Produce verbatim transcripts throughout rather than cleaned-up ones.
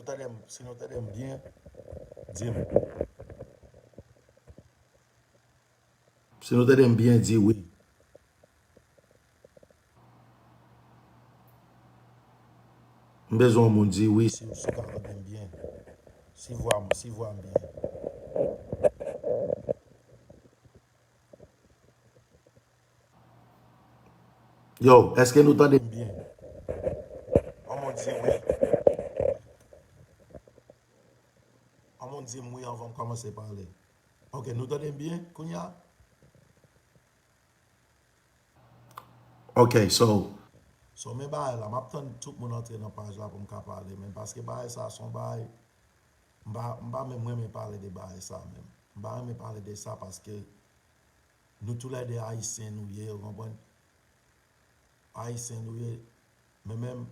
Tande m, si nou tande m byen, di m. Si nou tande m byen, di wi. M bezwen yon moun di wi si, si w ka tande m byen. Si vwa m, si vwa m byen. Yo, èske nou tande m byen? Yon moun di wi. Yon moun di m wi anvan m kòmanse pale. Ok, nou tande m byen kounye a? Ok, so. So, men bagay la, m ap tann tout moun antre nan paj la pou m ka pale, men paske bagay sa, se yon bagay, m pa, m pa menm renmen pale de bagay sa menm. M pa renmen pale de sa paske nou toulède Ayisyen nou ye, ou konprann? Ayisyen nou ye, men menm,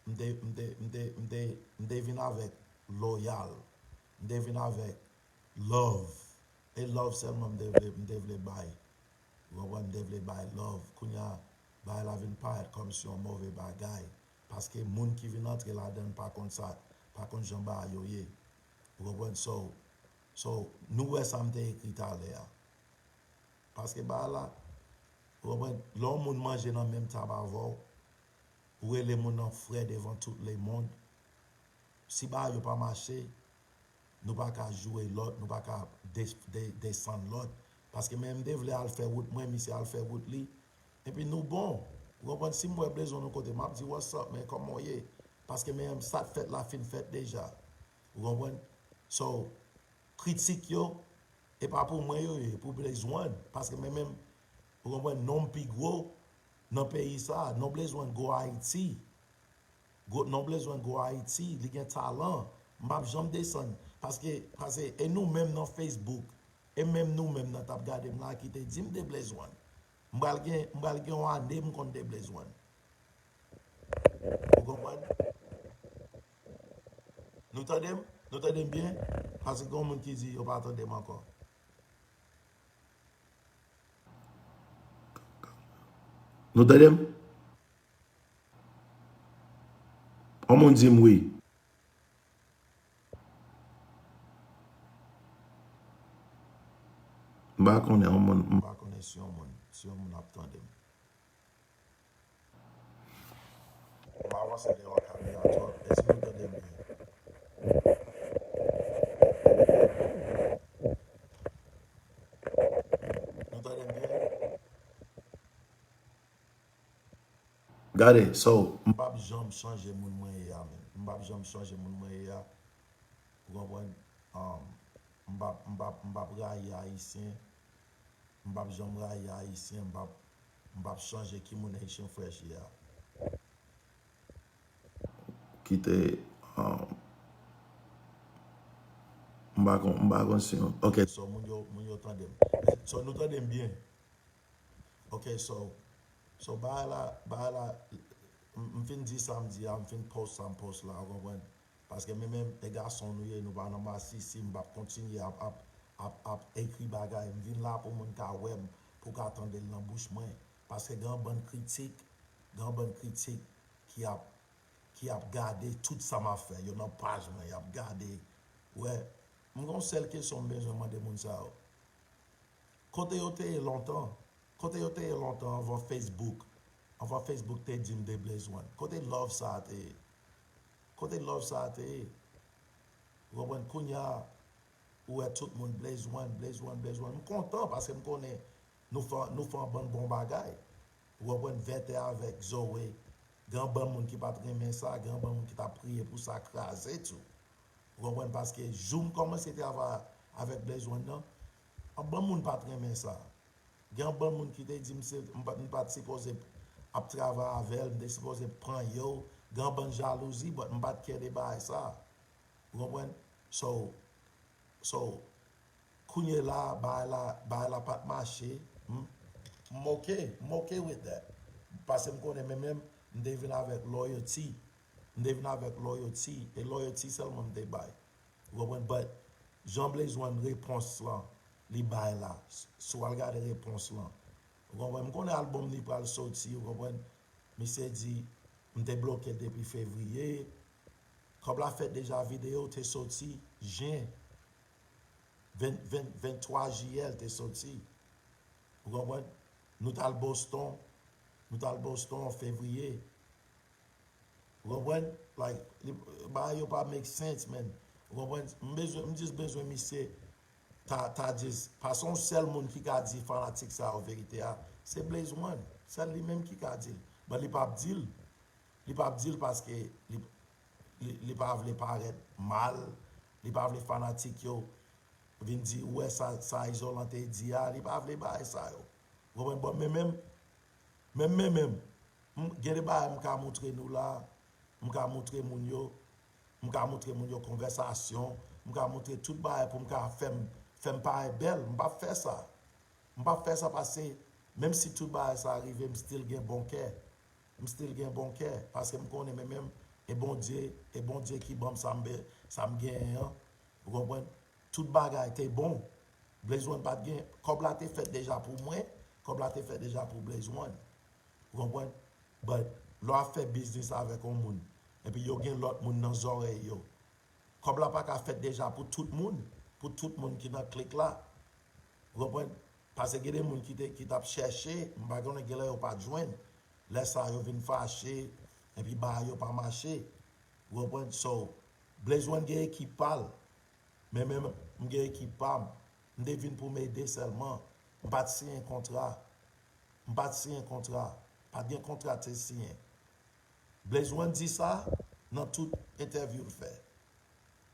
m te, m te, m te, m te, m te vin avèk loyal, m te vin avèk love. E love sèlman m te vle, m te vle bay. Ou konprann? M te vle bay love. Kounye a, bagay la vin parèt kòmsi yon move bagay. Paske moun ki vin antre ladan l pa konn sa, pa konn jan bagay yo ye. Ou konprann? So, so, nou wè sa m te ekri talè a. Paske bagay la, ou konprann? Lè yon moun manje nan menm tab avè w, ou rele moun nan frè devan tout lemonn. Si bagay yo pa mache, nou pa ka joure lòt, nou pa ka de, de, desann lòt. Paske men m te vle al fè wout mwen, misye al fè wout li. Epi nou bon. Ou konprann? Si m wè Blaze One yon kote, m ap di, "What's up, man? Kòman w ye?" Paske men sa k fèt la fin fèt deja. Ou konprann? So, kritik yo, e pa pou mwen yo ye, pou Blaze One. Paske men menm, ou konprann, non m pi gwo nan peyi sa, non Blaze One gwo Ayiti. Gwo, non Blaze One gwo Ayiti, li gen talan. M p ap janm desann. Paske, paske, e nou menm nan Facebook, e menm nou menm nan t ap gade m la ki te di m te Blaze One. M pral gen, m pral gen yon ane m konn te Blaze One. Ou konprann? Nou tande m? Nou tande m byen? Paske gen moun ki di yo pa tande m ankò. Nou tande m? Yon moun di m wi. M pa konnen yon moun, m pa konnen si yon moun, si yon moun ap tande m. M avanse devan kamera twòp, èske nou tande m byen? Nou tande m byen? Gade, so, m p ap janm chanje moun mwen ye a, menm. M p ap janm chanje moun mwen ye a. Ou konprann? Um, m p ap, m p ap, m p ap rayi Ayisyen. M p ap janm rayi Ayisyen. M p ap, m p ap chanje ki moun Haitian Fresh ye a. Kite, um, m pa konn, m pa konn si yon, ok. So, moun yo, moun yo tande m. So, nou tande m byen. Ok, so, so bagay la, bagay la, m, m fin di sa m di a, m fin post sa m post la, ou konprann? Paske men menm, e gason nou ye, nou pa nan masisi, m p ap kontinye ap, ap, ap, ap ekri bagay. M vin la pou moun ka wè m, pou ka tande l nan bouch mwen. Paske gen yon bann kritik, gen yon bann kritik ki ap, ki ap gade tout sa m ap fè. Yo nan paj mwen, y ap gade. Ou wè, m gen yon sèl kesyon m bezwen mande moun sa yo. Kote yo te ye lontan? Kote yo te ye lontan anvan Facebook? Anvan Facebook te di m de Blaze One. Kote love sa a te ye? Kote love sa a te ye? Ou konprann? Kounye a, ou wè tout moun Blaze One, Blaze One, Blaze One. M kontan paske m konnen nou fè, nou fè yon bann bon bagay. Ou konprann? Vètè avèk Zoe. Gen yon bann moun ki pa t renmen sa, gen yon bann moun ki t ap priye pou sa kraze tou. Ou konprann? Paske jou m kòmanse travay avèk Blaze One nan, yon bann moun pa t renmen sa. Gen yon bann moun ki te di m se, m pa, m pa t sipoze ap travay avè l, m te sipoze pran yo. Gen yon bann jalouzi, but m pa t kè de bagay sa. Ou konprann? So, so, kounye la, bagay la, bagay la pa t mache. M, m ok, m ok with that. Paske m konnen men menm, m te vin avèk loyalty. M te vin avèk loyalty, e loyalty sèlman m te bay. Ou konprann? But, jan Blaze One repons lan, li bay la, s-, si w al gade repons lan. Ou konprann? M konnen album li pral soti, ou konprann? Misye di, m te bloke l depi fevriye. Kòb la fèt deja, videyo te soti jen, ven, ven, venntwa jiyè l te soti. Ou konprann? Nou t al Boston, nou t al Boston an fevriye. Ou konprann? Like, li, bagay yo pa make sense, man. Ou konprann? M bezwen, m jis bezwen misye ta, ta jis, paske yon sèl moun ki ka di fanatik sa yo verite a, se Blaze One. Sèl li menm ki ka di l. But li p ap di l. Li p ap di l paske li, li, li pa vle parèt mal. Li pa vle fanatik yo vin di, ou wè sa, sa Izolan te di a, li pa vle bagay sa yo. Ou konprann? Bon, men menm, men, men menm, m, gen de bagay m ka montre nou la, m ka montre moun yo, m ka montre moun yo konvèsasyon, m ka montre tout bagay pou m ka fè m, fè m parèt bèl. M p ap fè sa. M p ap fè sa paske, menm si tout bagay sa rive, m still gen bon kè. M still gen bon kè, paske m konnen men menm, e Bondye, e Bondye ki ban m sa m be-, sa m genyen an. Ou konprann? Tout bagay te bon. Blaze One pa t gen, kòb la te fèt deja pou mwen, kòb la te fèt deja pou Blaze One. Ou konprann? But, lè w ap fè biznis avèk yon moun, epi yo gen lòt moun nan zòrèy yo, kòb la pa ka fèt deja pou tout moun, pou tout moun ki nan klik la. Ou konprann? Paske gen de moun ki te, ki t ap chèche, m pa konnen gen lè yo pa t jwenn. Lè sa yo vin fache, epi bagay yo pa mache. Ou konprann? So, Blaze One gen ekip pa l. Men menm, m gen ekip pa m. M te vin pou m ede sèlman. M pa t siyen kontra. M pa t siyen kontra. Pa t gen kontra te siyen. Blaze One di sa nan tout entèvyou l fè.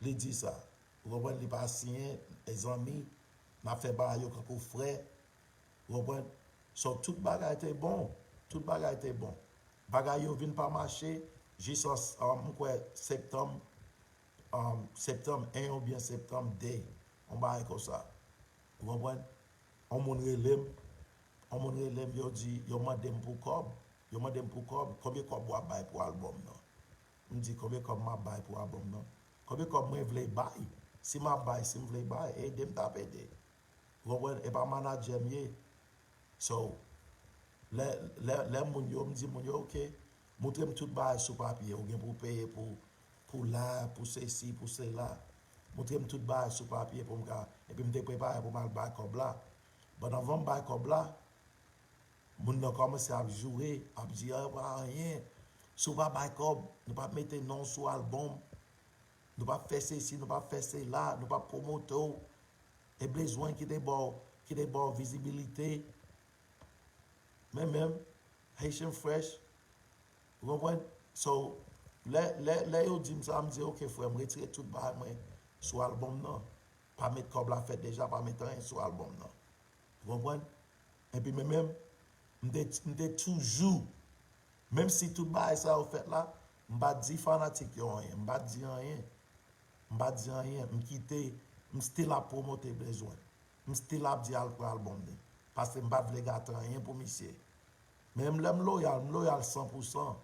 Li di sa. Ou konprann? Li pa siyen, e zanmi, n ap fè bagay yo kankou frè. Ou konprann? So, tout bagay te bon. Tout bagay te bon. Bagay yo vin pa mache jis an, an, m kwè, septanm, um, septanm en oubyen septanm de, yon bagay konsa. Ou konprann? Yon moun rele m, yon moun rele m, yo di, yo mande m pou kòb. Yo mande m pou kòb. Konbyen kòb w ap bay pou albòm nan? M di, konbyen kòb m ap bay pou albòm nan? Konbyen kòb mwen vle bay? Si m ap bay, si m vle bay, ede m t ap ede. Ou konprann? E pa manadjè m ye. So, lè, lè, lè moun yo, m di moun yo, oke, montre m tout bagay sou papye. Ou gen pou peye pou, pou la, pou sesi, pou sela. Montre m tout bagay sou papye pou m ka, epi m te prepare pou m al bay kòb la. But anvan m bay kòb la, moun nan kòmanse ap joure, ap di, "Ah, pa anyen. Si w pa bay kòb, nou p ap mete non w sou albòm. Nou p ap fè sesi, nou p ap fè sela, nou p ap pwomote w." E Blaze One ki te ba w, ki te ba w vizibilite. Men menm, Haitian Fresh, ou konprann? So, lè, lè, lè yo di m sa, m di, "Oke, frè m, retire tout bagay mwen sou albòm nan. Pa met kòb la fèt deja, pa met anyen sou albòm nan." Ou konprann? Epi men menm, m te, m te toujou, menm si tout bagay sa yo fèt la, m pa t di fanatik yo anyen, m pa t di anyen. M pa t di anyen, m kite, m still ap pwomote Blaze One. M still ap di al pran albòm li. Paske m pa t vle gate anyen pou misye. Men m, lè m loyal, m loyal san pou san.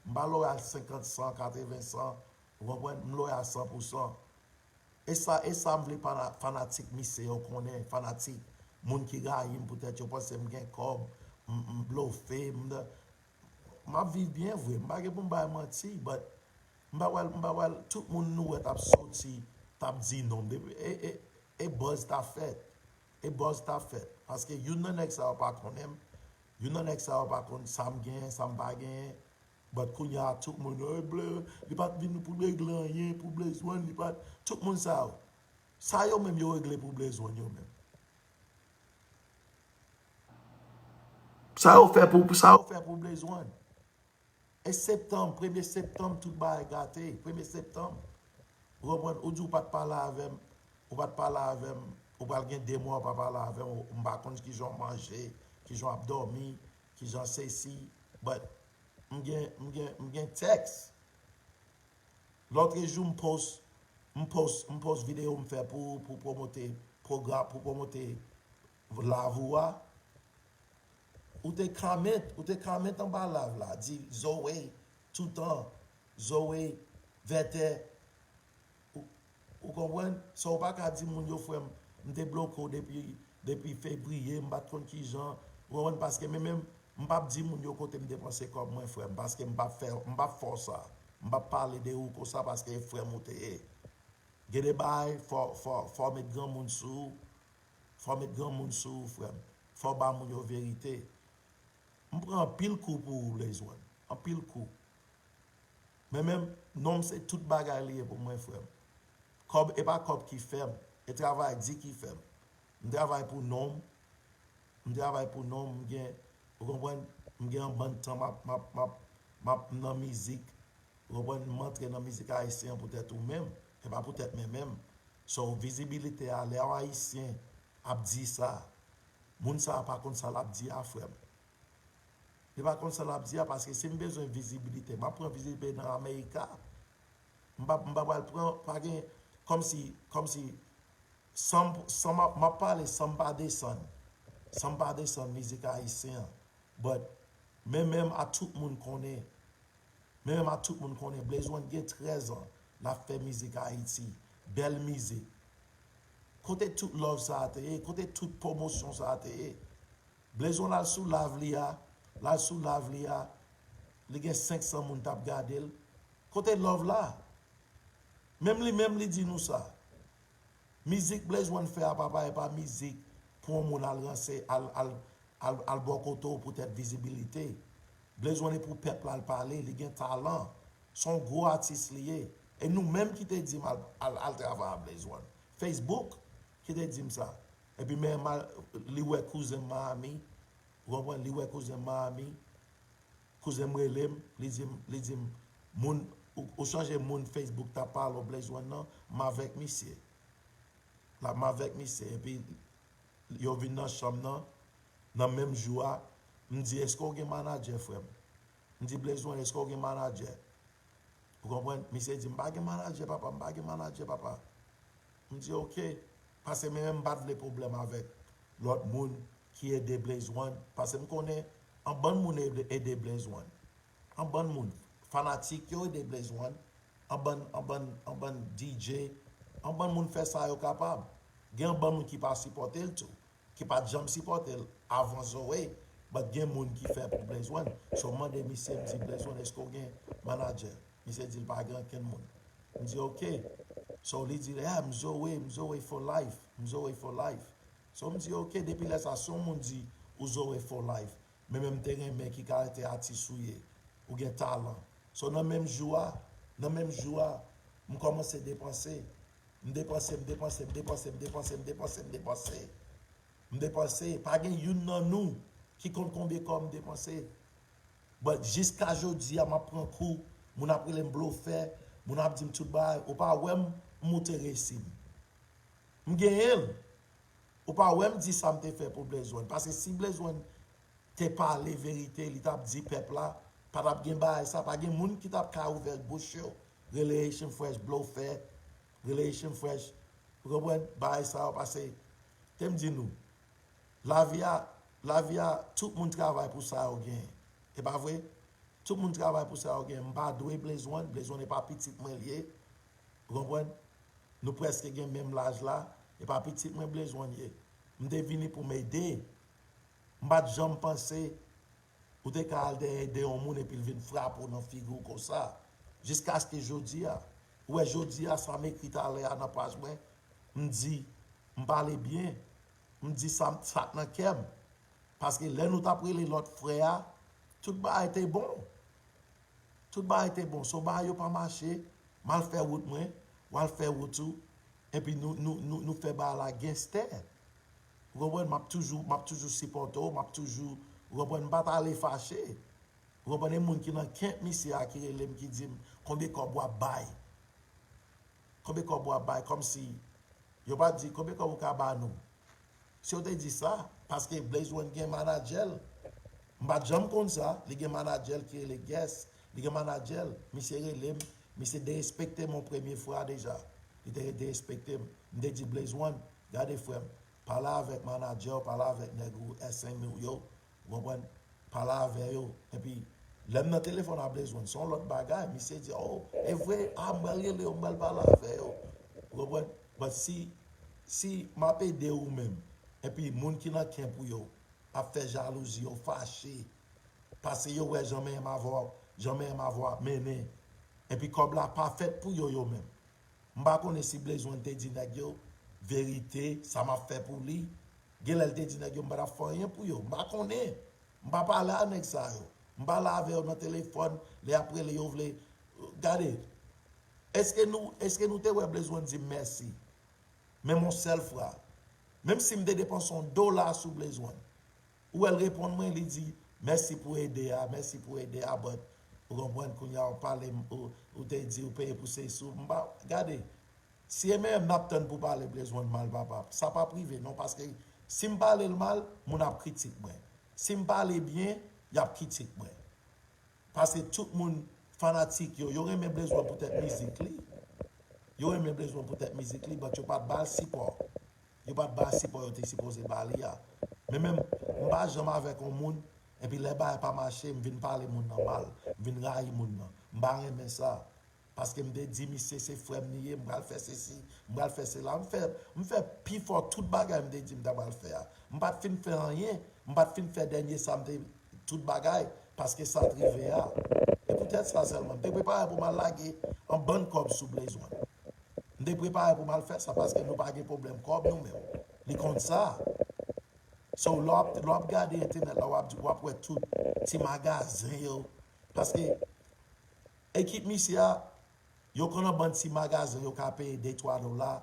M pa loyal senkant san, katreven san. Ou konprann? M loyal san pou san. E sa, e sa m vle pana-, fanatik misye yo konnen, fanatik moun ki rayi m poutèt yo panse m gen kòb, m, m blofe, m, m ap viv byen vre, m pa gen pou m bay manti, but m pa wè, m pa wè tout moun nou wè t ap soti, t ap di non m. Depi, e, e, e buzz t ap fèt. E buzz t ap fèt. Paske youn nan nèg sa yo pa konnen m. Youn nan nèg sa yo pa konn sa m genyen, sa m pa genyen. But kounye a, tout moun, "Eh, Blaze, li pa t vin pou regle anyen, pou Blaze One, li pa t," tout moun sa yo. Sa yo menm yo regle pou Blaze One yo menm? Sa yo fè pou, sa yo fè pou Blaze One? E septanm, premye septanm, tout bagay gate. Premye septanm. Ou konprann? Ou di ou pa t pale avè m, ou pa t pale avè m, ou pral gen de mwa ou pa pale avè m, ou, m pa konn kijan w manje, kijan w ap dòmi, kijan sesi. But, m gen, m gen, m gen tèks. Lòtrejou, m post, m post, m post videyo m fè pou, pou pwomote pwogram, pou pwomote live ou a. Ou te comment, ou te comment anba live la, di Zoe toutan, Zoe vètè. Ou, ou konprann? So, ou pa ka di moun yo, frè m, m te bloke w depi, depi fevriye, m pa t konn kijan. Ou konprann? Paske men menm, m p ap di moun yo kote m depanse kòb mwen, frè m, paske m p ap fè, m p ap fè w sa. M p ap pale de ou konsa paske e frè m ou te ye. Gen de bagay, fò, fò, fò w met granmoun sou ou. Fò w met granmoun sou ou, frè m. Fò w ba moun yo verite. M pran anpil kou pou ou, Blaze One. Anpil kou. Men menm, non m se tout bagay li ye pou mwen, frè m. Kòb, e pa kòb ki fè m. E travay di ki fè m. M travay pou non m. M travay pou non m. M gen, ou konprann, m gen yon bann tan m ap, m ap, m ap, m ap nan mizik. Ou konprann, m antre nan mizik ayisyen an poutèt ou menm. E pa poutèt mwen menm. So, vizibilite a, lè yon Ayisyen ap di sa, moun sa a pa konn sa l ap di a, frè m. Li pa konn sa l ap di a, paske si m bezwen vizibilite, m ap pran vizibilite nan Amerika. M pa, m pa pral pran, pa gen, kòmsi, kòmsi, san m, san m ap, m ap pale san m pa desann. San m pa desann mizik ayisyen an. But, men menm a tout moun konnen, men menm a tout moun konnen, Blaze One gen trèz an, l ap fè mizik Ayiti. Bèl mizik. Kote tout love sa a te ye? Kote tout pwomosyon sa a te ye? Blaze One al sou live li a, l al sou live li a, li gen senk san moun t ap gade l. Kote love la? Menm li menm li di nou sa. Mizik Blaze One fè a, papa, e pa mizik pou yon moun al ranse, al, al, al, al bòkote w poutèt vizibilite. Blaze One e pou pèp la l pale, li gen talan. Se yon gwo atis li ye. E nou menm ki te di m al, al, al travay a Blaze One. Facebook ki te di m sa. Epi men mal, li wè kouzen m Miami, ou konprann, li wè kouzen m Miami, kouzen m rele m, li di m, li di m, moun, ou, ou chanje moun Facebook t ap pale w Blaze One nan, m avèk misye. La, m avèk misye, epi yo vin nan chanm nan, nan menm jou a, m di, èske w gen manadjè, frè m? M di, Blaze One, èske w gen manadjè? Ou konprann? Misye di, m pa gen manadjè, papa, m pa gen manadjè, papa. M di, oke. Paske mwen menm m pa t vle pwoblèm avèk lòt moun ki ede Blaze One. Paske m konnen yon bann moun ede, ede Blaze One. Yon bann moun, fanatik yo ede Blaze One. Yon bann, yon bann, yon bann D J. Yon bann moun fè sa yo kapab. Gen yon bann moun ki pa sipòte l tou. Ki pa t janm sipòte l avan Zoe, but gen moun ki fè pou Blaze One. So, m mande misye, m di, Blaze One, èske w gen manadjè? Misye di l pa gen ankenn moun. M di, oke. So, li di, yeah, m Zoe, m Zoe for life, m Zoe for life. So, m di, oke, depi lè sa, si yon moun di ou Zoe for life, men menm te renmen ki kalite atis ou ye, ou gen talan. So, nan menm jou a, nan menm jou a, m kòmanse depanse. M depanse, m depanse, m depanse, m depanse, m depanse, m depanse. M depanse, pa gen youn nan nou ki konn konbyen kòb m depanse. But jiska jodi a, m ap pran kou, moun ap rele m blofè, moun ap di m tout bagay, ou pa wè m, m moute resi m. M genyen l. Ou pa wè m di sa m te fè pou Blaze One. Paske si Blaze One te pale verite, li t ap di pèp la, pa t ap gen bagay sa, pa gen moun ki t ap ka ouvè bouch yo, rele Haitian Fresh blofè, rele Haitian Fresh, ou konprann, bagay sa yo, paske, te m di nou, lavi a, lavi a, tout moun travay pou sa yo genyen. E pa vre? Tout moun travay pou sa yo genyen. M pa dwe Blaze One, Blaze One e pa pitit mwen l ye. Ou konprann? Nou prèske gen menm laj la, e pa pitit mwen Blaze One ye. M te vini pou m ede. M pa t janm panse ou te ka al dèyè ede yon moun epi l vin frape w nan figi w konsa. Jiskaske jodi a. Ou wè jodi a, sa m ekri talè a nan paj mwen, m di, m pale byen, m di sa, sa k nan kè m. Paske lè nou t ap rele lòt frè a, tout bagay te bon. Tout bagay te bon. So bagay yo pa mache, m al fè wout mwen, w al fè wout ou, epi nou, nou, nou, nou fè bagay la genstè. Ou konprann? M ap toujou, m ap toujou sipòte w, m ap toujou, ou konprann? M pa t ale fache. Ou konprann? E moun ki nan kèk misye a ki rele m, ki di m, konbyen kòb w ap bay? Konbyen kòb w ap bay? Kòmsi yo pa di, konbyen kòb ou ka ba nou? Si yo te di sa, paske Blaze One gen manadjè l. M pa t janm konn sa, li gen manadjè l ki rele Guess, li gen manadjè l, misye rele m, misye derespekte m yon premye fwa deja. Li te derespekte m. M te di Blaze One, gade frè m, pale avèk manadjè w, pale avèk nèg ou, S M ou yo, ou konprann? Pale avè yo. Epi, lè m nan telefòn a Blaze One, se yon lòt bagay. Misye di, oh, e vre, ah, m pral rele yo, m pral pale avè yo. Ou konprann? But si, si m ap ede ou menm, epi moun ki nan kèk ou yo ap fè jalouzi, yo fache, paske yo wè jan menm avè w, jan menm avè w ap mennen, Epi kòb la pa fèt pou yo, yo menm. M pa konnen si Blaze One te di nèg yo verite, sa m ap fè pou li. Genlè l te di nèg yo m pa t ap fè anyen pou yo. M pa konnen. M pa pale a nèg sa yo. M pale avè yo nan telefòn, lè y ap rele yo vle. Gade, èske nou, èske nou te wè Blaze One di m mèsi? Menm yon sèl fwa. Menm si m te depanse yon dola sou Blaze One. Ou wè l reponn mwen, li di, mèsi pou ede a, mèsi pou ede a, but ou konprann kounye a w pale m, ou, ou te di ou peye pou se sou, m pa, gade, si e menm n ap tann pou pale Blaze One mal papa, sa p ap rive non, paske si m pale l mal, moun ap kritik mwen. Si m pale byen, y ap kritik mwen. Paske tout moun fanatik yo, yo renmen Blaze One poutèt mizik li. Yo renmen Blaze One poutèt mizik li, but yo pa t ba l sipò. Yo pa t ba l sipò yo te sipoze ba li a. Men menm, m pa janm avèk yon moun, epi lè bagay pa mache, m vin pale moun nan mal, m vin rayi moun nan. M pa renmen sa. Paske m te di misye se frè m li ye, m pral fè sesi, m pral fè sela. M fè, m fè pifò tout bagay m te di m ta pral fè a. M pa t fin fè anyen, m pa t fin fè dènye sa m te, tout bagay, paske sa t rive a. E poutèt sa sèlman, m te prepare pou m al lage yon bann kòb sou Blaze One. M te prepare pou m al fè sa paske nou pa gen pwoblèm kòb nou menm. Li konn sa. So, lè w ap, lè w ap gade entènèt la, w ap, w ap wè tout ti magazen yo. Paske ekip misye a, yo konn yon bann ti magazen yo ka peye de twa dola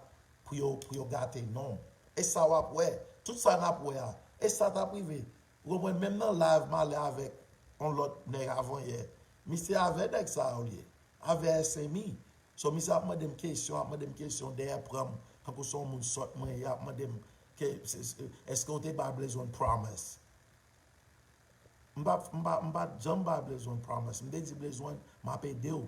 pou yo, pou yo gate non m. E sa w ap wè. Tout sa n ap wè a. E sa t ap rive. Ou konprann? Menm nan live m ale avèk yon lòt nèg avanyè. Misye avè nèg sa yo l ye. Avè S M E. So, misye ap mande m kesyon, ap mande m kesyon dèyè pran m, tankou se yon moun sòt mwen ye, ap mande m, ke, se, se, èske w te bay Blaze One promise? M pa, m pa, m pa t janm bay Blaze One promise. M te di Blaze One, m ap ede w.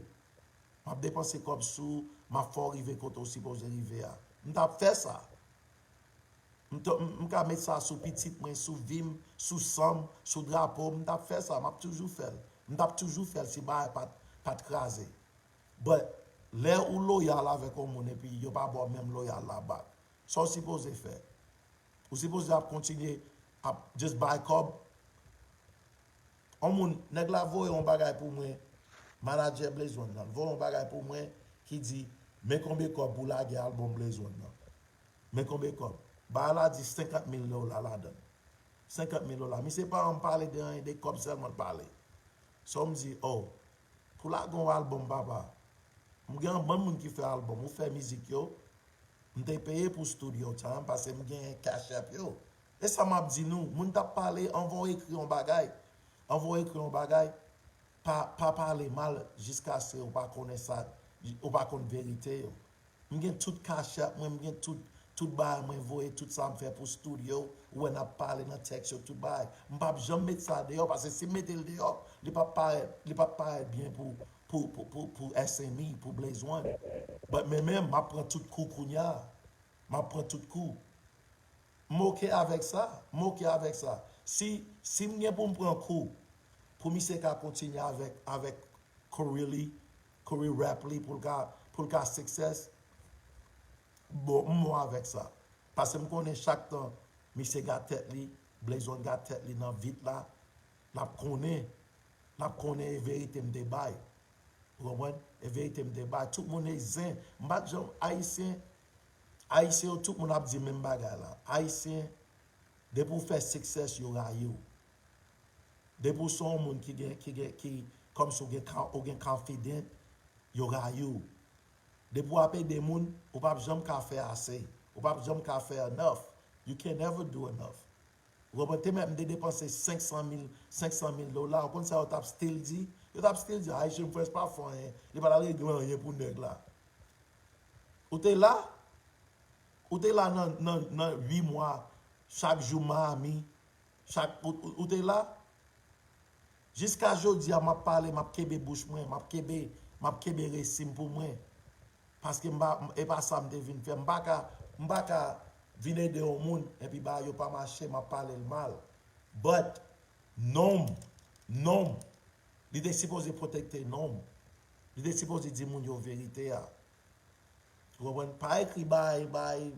M ap depanse kòb sou w, m ap fè w rive kote w sipoze rive a. M t ap fè sa. M t, m, m ka met sa sou pitit mwen, sou vi m, sou san m, sou drapo m, m t ap fè sa, m ap toujou fè l. M t ap toujou fè l si bagay pa t, pa t kraze. But, lè ou loyal avèk yon moun epi yo pa ba w menm loyal la back, sa w sipoze fè? Ou sipoze ap kontinye ap just bay kòb? On moun, nèg la voye yon bagay pou mwen, manadjè Blaze One nan, voye yon bagay pou mwen ki di, men konbyen kòb pou lage albòm Blaze One nan. Men konbyen kòb. Bagay la di senkant mil dola ladan l. Senkant mil dola. Misye pa janm pale de anyen, de kòb sèlman l pale. So m di, oh, pou lage yon albòm, papa, m gen yon bann moun ki fè albòm, ou fè mizik yo, m te peye pou studio time, paske m gen Cash App yo. E sa m ap di nou, moun t ap pale, anvan w ekri yon bagay, anvan w ekri yon bagay, pa, pa pale mal jiskaske ou pa konnen sa, ou pa konn verite yo. M gen tout Cash App mwen, m gen tout, tout bagay mwen voye, tout sa m fè pou studio, ou wè n ap pale nan tèks yo, tout bagay. M p ap janm met sa deyò, paske si m mete l deyò, li p ap parèt, li p ap parèt byen pou, pou, pou, pou, pou S M E, pou Blaze One. But men menm, m ap pran tout kou kounya. M ap pran tout kou. M oke avèk sa. M oke avèk sa. Si, si m gen pou m pran kou, pou misye ka kontinye avèk, avèk career li, career rap li, pou l ka, pou l ka success, bon, m bon avèk sa. Paske m konnen chak tan misye gad tèt li, Blaze One gad tèt li nan vit la, l ap konnen, l ap konnen e verite m te bay. Ou konprann? E verite m te bay. Tout moun e zen. M pa t janm, Ayisyen, Ayisyen yo, tout moun ap di menm bagay la. Ayisyen, depi w fè success, yo rayi w. Depi w se yon moun ki gen, ki gen, ki, kòmsi w gen, ka- ou gen confident, yo rayi w. Depi w ap ede moun, ou p ap janm ka fè ase. Ou p ap janm ka fè enough. You can never do enough. Ou konprann? Te mèt m te depanse senk san mil, senk san mil dola. Ou konn sa yo t ap still di? Yo t ap still di, Haitian Fresh pa fè anyen. Li pa t al regle anyen pou nèg la. Ou te la? Ou te la nan, nan, nan uit mwa, chak jou Miami, chak, ou, ou, ou te la? Jiska jodi a, m ap pale, m ap kenbe bouch mwen, m ap kenbe, m ap kenbe resi m pou mwen. Paske m pa, e pa sa m te vin fè. M pa ka, m pa ka vin ede yon moun, epi bagay yo pa mache, m ap pale l mal. But, non m, non m, li te sipoze pwotekte non m. Li te sipoze di moun yo verite a. Ou konprann? Pa ekri bay, bay,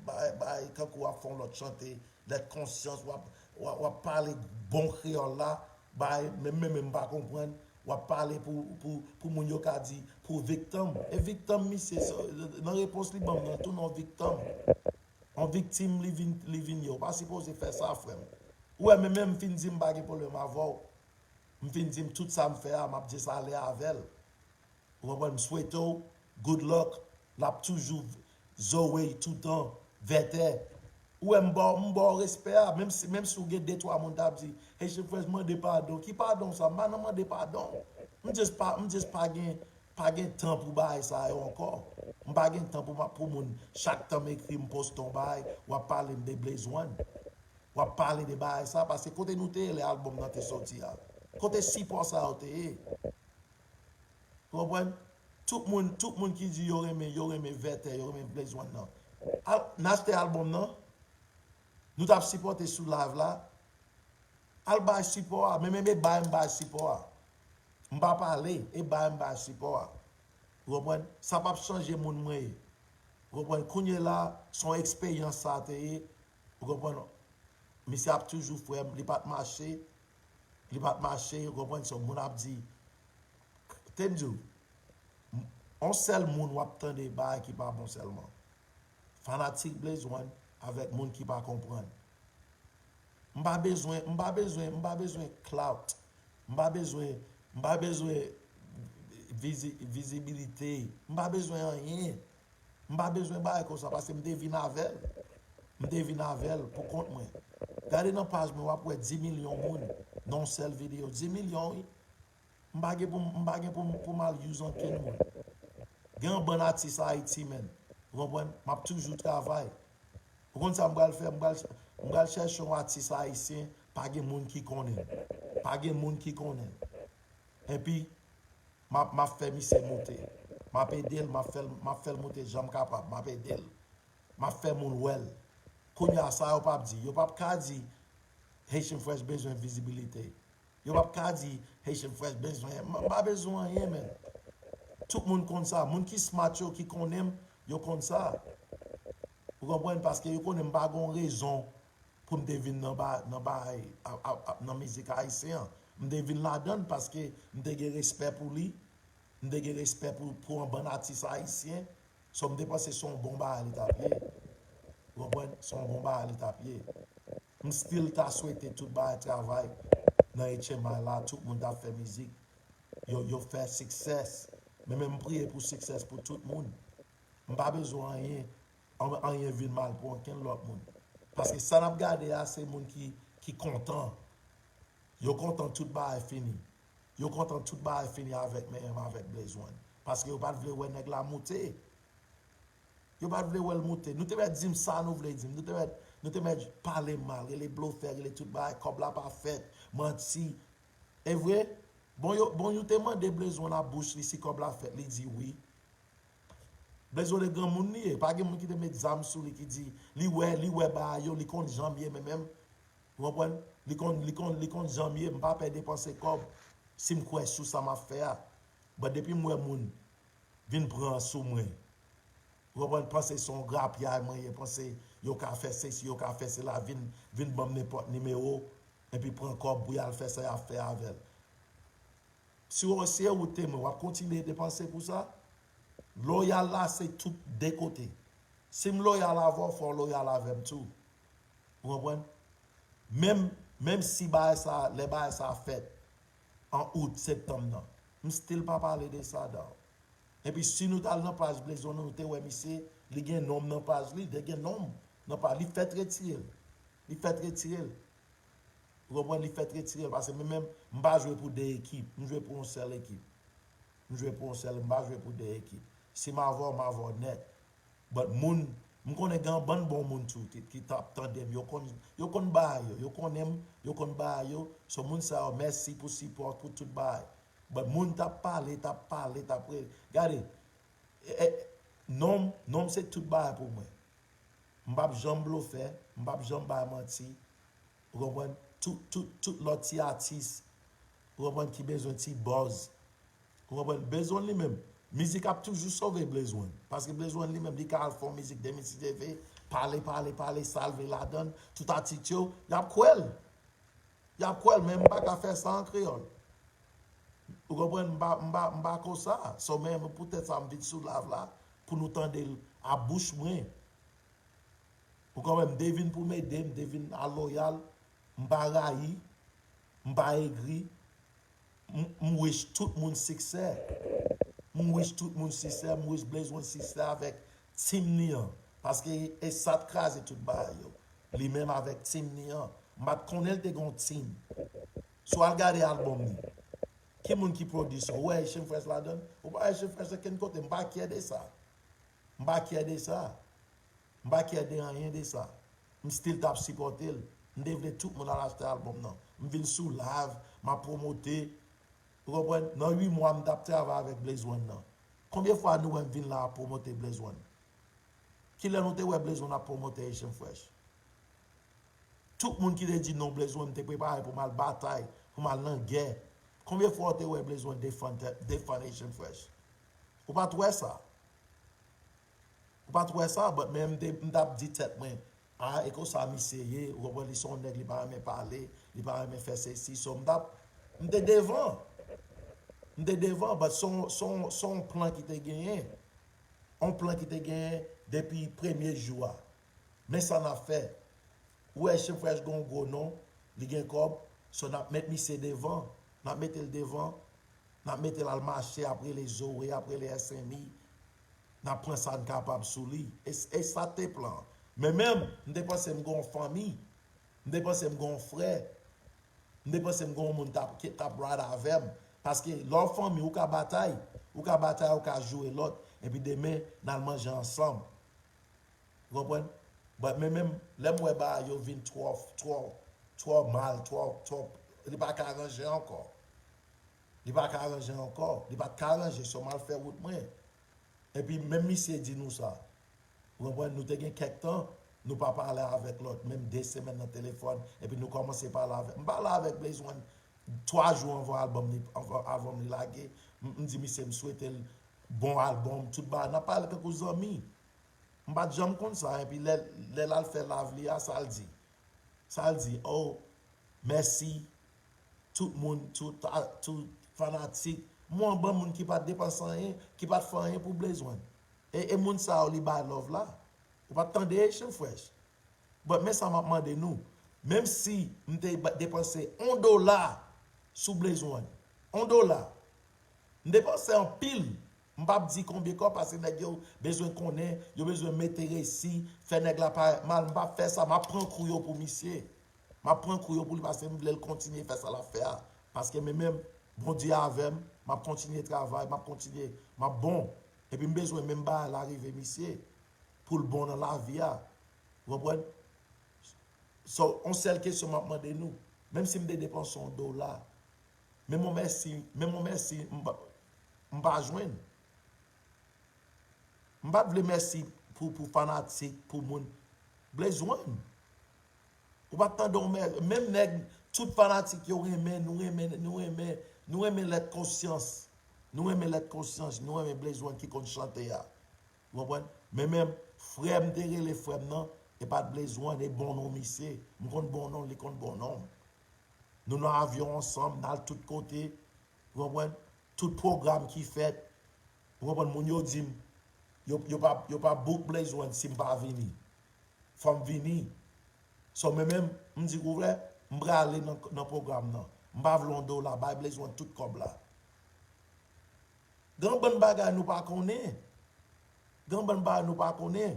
bay, bay, kankou w ap fè yon lòt chante, lèt konsyans, w ap, w ap, w ap pale bon kreyòl la, bay, men, men, men m pa konprann, W ap pale pou, pou, pou moun yo ka di, pou viktim. E viktim, misye, nan repons li ban m nan, tou non viktim. Yon viktim li vin, li vin ye. Ou pa sipoze fè sa, frè m. Ou wè, men menm m fin di m pa gen pwoblèm avè w. M fin di m tout sa m fè a, m ap jes ale avè l. Ou konprann? M swete w good luck. L ap toujou Zoe toutan, vètè. Ou wè, m ba w, m ba w respè a. Menm si, menm si w gen de twa moun t ap di, Haitian Fresh mande padon. Ki padon sa? M pa nan mande padon. M just pa, m just pa gen, pa gen tan pou bagay sa yo ankò. M pa gen tan pou, m ap, pou moun chak tan m ekri, m poste yon bagay, w ap pale m de Blaze One. W ap pale de bagay sa, paske kote nou te ye lè albòm nan te soti a? Kote sipò sa yo te ye? Ou konprann? Tout moun, tout moun ki di yo renmen, yo renmen vètè, yo renmen Blaze One nan. Al, n achte albòm nan. Nou t ap sipòte sou live la. Al bay sipò a. Men, men, men bay m bay sipò a. M pa pale, e bay m bay sipò a. Ou konprann? Sa p ap chanje moun mwen ye. Ou konprann? Kounye la, se yon eksperyans sa te ye. Ou konprann? Misye ap toujou frè m, li pa t mache. Li pa t mache, ou konprann? Se yon moun ap di. Te m di w, m- yon sèl moun w ap tande bagay ki pa bon sèlman. Fanatik Blaze One avèk moun ki pa konprann. M pa bezwen, m pa bezwen, m pa bezwen clout. M pa bezwen, m pa bezwen vizi, vizibilite. M pa bezwen anyen. M pa bezwen bagay konsa paske m te vin avè l. M te vin avè l pou kont mwen. Gade nan paj mwen, w ap wè dis milyon moun nan yon sèl videyo. Dis milyon, wi. M pa gen pou m, m pa gen pou m, pou m al use ankenn moun. Gen yon bann atis Ayiti, menn. Ou konprann? M ap toujou travay. Ou konn sa m pral fè? M pral, m pral chèche yon atis ayisyen, pa gen moun ki konnen l. Pa gen moun ki konnen l. Epi, m ap, m ap fè misye moute. M ap ede l, m ap fè l, m ap fè l moute jan m kapab. M ap ede l. M ap fè moun wè l. Kounye a, sa yo p ap di? Yo p ap ka di Haitian Fresh bezwen vizibilite. Yo p ap ka di Haitian Fresh bezwen. M m pa bezwen anyen, menn. Tout moun konn sa. Moun ki smart yo, ki konnen m, yo konn sa. Ou konprann? Paske yo konnen m pa gen yon rezon pou m te vin nan ba, nan bagay, a, a, a, nan mizik ayisyen an. M te vin ladan l paske m te gen respè pou li. M te gen respè pou, pou yon bann atis ayisyen. So, m te panse se yon bon bagay li t ap ye. Ou konprann? Se yon bon bagay li t ap ye. M still ta swete tout bagay travay nan H M I la, tout moun t ap fè mizik. Yo, yo fè success. Men, men m priye pou success pou tout moun. M pa bezwen anyen, an- anyen vin mal pou ankenn lòt moun. Paske sa n ap gade a, se moun ki, ki kontan. Yo kontan tout bagay fini. Yo kontan tout bagay fini avèk men m avèk Blaze One. Paske yo pa t vle wè nèg la moute. Yo pa t vle wè l moute. Nou te mèt di m sa nou vle di m. Nou te mèt, nou te mèt pale m mal, rele blofè, rele tout bagay, kòb la pa fèt, manti. E vre? Bon, yo, bon, yo te mande Blaze One a bouch li si kòb la fèt, li di wi. Blaze One granmoun li ye. Pa gen moun ki te met zam sou li ki di, li wè, li wè bagay yo, li konn jan m ye, men menm. Ou konprann? Li konn, li konn, li konn jan m ye, m pa pè depanse kòb si m kwè sou sa m ap fè a. But depi m wè moun vin pran sou mwen, ou konprann, panse se yon grapyay mwen ye, panse yo ka fè sesi, yo ka fè sela, vin, vin ban m nenpòt nimewo, epi pran kòb pou y al fè sa y ap fè avè l. Si w, si e ou te mwen, w ap kontinye depanse pou sa? Loyal la se tout de kote. Si m loyal avè w, fò w loyal avè m tou. Ou konprann? Menm, menm si bagay sa, lè bagay sa fèt an out, septanm nan, m still pa pale de sa, dawg. Epi si nou t al nan paj Blaze One, nou te wè misye, li gen non m nan paj li, te gen non m nan paj li, fèt retire l. Li fèt retire l. Ou konprann? Li fèt retire l, paske mwen menm, m pa jwe pou de ekip. M jwe pou yon sèl ekip. M jwe pou yon sèl, m pa jwe pou de ekip. Si m avè w, m avè w nèt. But moun, m konnen gen yon bann bon moun tou ki, ki t ap tande m. Yo konn, yo konn bagay yo. Yo konnen m, yo konn bagay yo. So moun sa yo, mèsi pou sipò, pou tout bagay. But moun t ap pale, t ap pale, t ap re-, gade, e, e, non m, non m se tout bagay pou mwen. M p ap janm blofè, m p ap janm bay manti. Ou konprann? Tout, tout, tout lòt ti atis, ou konprann, ki bezwen ti buzz. Ou konprann? Blaze One li menm, mizik ap toujou sove Blaze One. Paske Blaze One li menm, li ka al fè yon mizik de mil sis deve, pale, pale, pale, salve ladann, tout atis yo, y ap kwè l. Y ap kwè l, men m pa ka fè sa an kreyòl. Ou konprann? M pa, m pa, m pa konsa. So, men poutèt sa, m vin sou live la pou nou tande l a bouch mwen. Ou konprann? M te vin pou m ede, m te vin a loyal, m pa rayi, m pa egri, m, m wish tout moun siksè. M wish tout moun siksè, m wish Blaze One siksè avèk team li an. Paske e sa t kraze tout bagay yo. Li menm avèk team li an. M pa t konnen l te gen yon team. Si w al gade albòm li, ki moun ki pwodui sa? Ou wè Haitian Fresh ladan l? Ou pa wè Haitian Fresh okenn kote. M pa kyè de sa. M pa kyè de sa. M pa kyè de anyen de sa. M still t ap sipòte l. M te vle tout moun al achte albòm nan. M vin sou live, m ap pwomote. Ou konprann? Nan uit mwa, m t ap travay avèk Blaze One nan. Konbyen fwa nou wè m vin la ap pwomote Blaze One? Kilè nou te wè Blaze One ap pwomote Haitian Fresh? Tout moun ki te di non Blaze One, m te prepare pou m al batay, pou m al nan gè. Konbyen fwa w te wè Blaze One defann tèt, defann Haitian Fresh? Ou pa t wè sa. Ou pa t wè sa, but men m te, m t ap di tèt mwen, a, e konsa misye ye, ou konprann, li se yon nèg, li pa renmen pale, li pa renmen fè sesi, so m t ap, m te devan. M te devan, but se yon, se yon, se yon plan ki te genyen. Yon plan ki te genyen depi premye jou a. Men sa n ap fè. Ou wè Haitian Fresh gen yon gwo non, li gen kòb, so n ap met misye devan. N ap mete l devan, n ap mete l al mache, ap rele Zoe, ap rele S M I. N ap pran sa n kapab sou li. E, e sa te plan. Men menm, m te panse m gen yon fanmi. M te panse m gen yon frè. M te panse m gen yon moun t ap, ki t ap ride avè m. Paske lè w fanmi, ou ka batay. Ou ka batay, ou ka joure lòt. Epi demen, n al manje ansanm. Ou konprann? But men menm, lè m wè bagay yo vin twò, twò, twò mal, twò, twò, li pa ka ranje ankò. Li pa ka ranje ankò. Li pa t ka ranje, so m al fè wout mwen. Epi menm misye di nou sa. Ou konprann? Nou te gen kèk tan, nou pa pale avèk lòt, menm de semèn nan telefòn, epi nou kòmanse pale avèk. M pale avèk Blaze One twa jou anvan albòm li, anvan, avan li lage. M, m di misye m swete l bon albòm, tout bagay. N ap pale tankou zanmi. M pa t janm konn sa, epi lè, lè l al fè live li a, sa l di? Sa l di, oh, mèsi, tout moun, tout, a, tout fanatik. M wè yon bann moun ki pa t depanse anyen, ki pa t fè anyen pou Blaze One. E, e moun sa yo li bay love la. Ou pa t tande Haitian Fresh. But men sa m ap mande nou. Menm si m te ba- depanse yon dola sou Blaze One, yon dola, m depanse anpil. M p ap di konbyen kòb, paske nèg yo bezwen konnen, yo bezwen mete resi, fè nèg la parèt mal. M p ap fè sa, m ap pran kou yo pou misye. M ap pran kou yo pou li, paske m vle l kontinye fè sa l ap fè a. Paske men menm, Bondye avè m, m ap kontinye travay, m ap kontinye, m ap bon. Epi m bezwen menm bagay la rive misye, pou l bon nan lavi a. Ou konprann? So, yon sèl kesyon m ap mande nou. Menm si m te depanse yon dola, menm yon mèsi, menm yon mèsi, m pa, m pa jwenn. M pa t vle mèsi pou, pou fanatik, pou moun. Blaze One. Ou pa t tande yon mè, menm nèg, tout fanatik yo renmen, nou renmen, nou renmen, nou renmen lèt konsyans. Nou renmen lèt konsyans, nou renmen Blaze One ki konn chante a. Ou konprann? Men menm, frè m te rele frè m nan, e pa t Blaze One, e bon non misye. M konn bon non, li konn bon non m. Nou nan avyon ansanm, n al tout kote. Ou konprann? Tout pwogram ki fèt. Ou konprann? Moun yo di m, yo, yo pa, yo pa book Blaze One si m pa vini. Fò m vini. So, men menm, m di, ou wè, m prale nan, nan pwogram nan. M pa vle yon dola, bay Blaze One tout kòb la. Gen yon bann bagay nou pa konnen. Gen yon bann bagay nou pa konnen.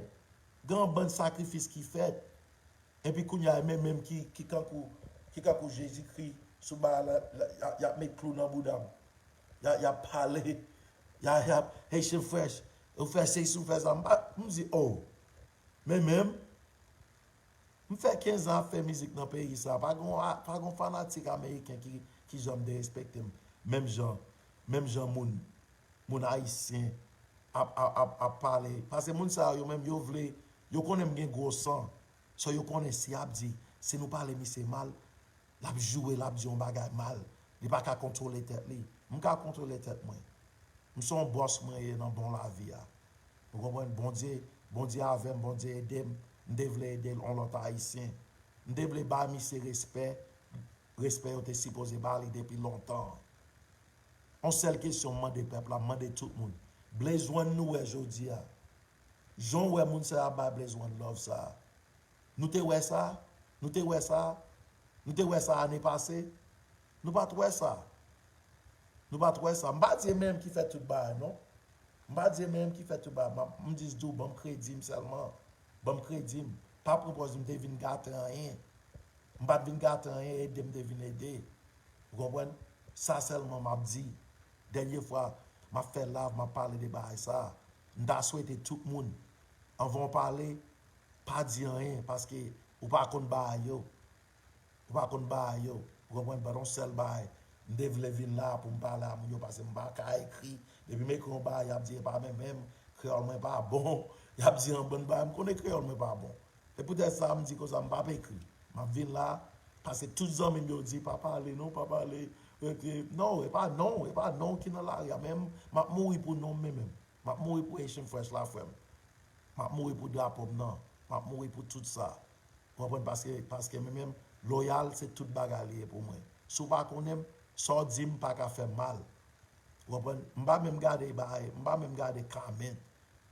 Gen yon bann sakrifis ki fèt. Epi kounye a, men menm ki, ki kankou, ki kankou Jezikri sou bagay la, la, y ap, y ap met klou nan bouda m. Y ap, y ap pale. Y ap, y ap, Haitian Fresh, ou fè sesi, ou fè sa. M pa, m di, oh. Men menm, m fè kenz an ap fè mizik nan peyi sa. Pa gon, pa gon fanatik ameriken ki, ki janm derespekte m. Menm jan, menm jan moun, moun ayisyen ap, ap, ap, ap pale. Paske moun sa yo menm, yo vle, yo konnen m gen gwo san. So yo konnen si y ap di, si nou pale misye mal, l ap joure, l ap di yon bagay mal. Li pa ka kontwole tèt li. M ka kontwole tèt mwen. M se yon bòs mwen ye nan bon lavi a. Ou konprann? Bondye, Bondye avè m, Bondye ede m. M te vle ede yon lòt ayisyen. M te vle ba misye respè, respè yo te sipoze ba li depi lontan an. Yon sèl kesyon m mande pèp la, m mande tout moun. Blaze One nou wè jodi a. Jan w wè moun sa yo ap bay Blaze One love sa a. Nou te wè sa? Nou te wè sa? Nou te wè sa ane pase? Nou pa t wè sa. Nou pa t wè sa. M pa di e menm ki fè tout bagay, non. M pa di e menm ki fè tout bagay. M ap- m jis di w, ban m kredi m sèlman. Ban m kredi m. Pa pran pòz m te vin gate anyen. M pa t vin gate anyen, ede m te vin ede. Ou konprann? Sa sèlman m ap di. Dènye fwa, m ap fè live, m ap pale de bagay sa a. M ta swete tout moun, anvan w pale, pa di anyen, paske ou pa konn bagay yo. Ou pa konn bagay yo. Ou konprann? But yon sèl bagay, m te vle vin la pou m pale a moun yo, paske m pa ka ekri. Depi m ekri yon bagay, y ap di e pa menm menm, kreyòl mwen pa bon. Y ap di yon bann bagay, m konnen kreyòl mwen pa bon. E poutèt sa, m di konsa, m p ap ekri. M ap vin la, paske tout zanmi m yo di, pa pale non, pa pale. Rete. Non, e pa non, e pa non ki nan lari a, men m ap mouri pou non m, men menm. M ap mouri pou Haitian Fresh la, frè m. M ap mouri pou drapo m nan. M ap mouri pou tout sa. Ou konprann? Paske, paske men menm, loyal, se tout bagay li ye pou mwen. Si w pa konnen m, sa w di m pa ka fè m mal. Ou konprann? M pa menm gade bagay, m pa menm gade comment.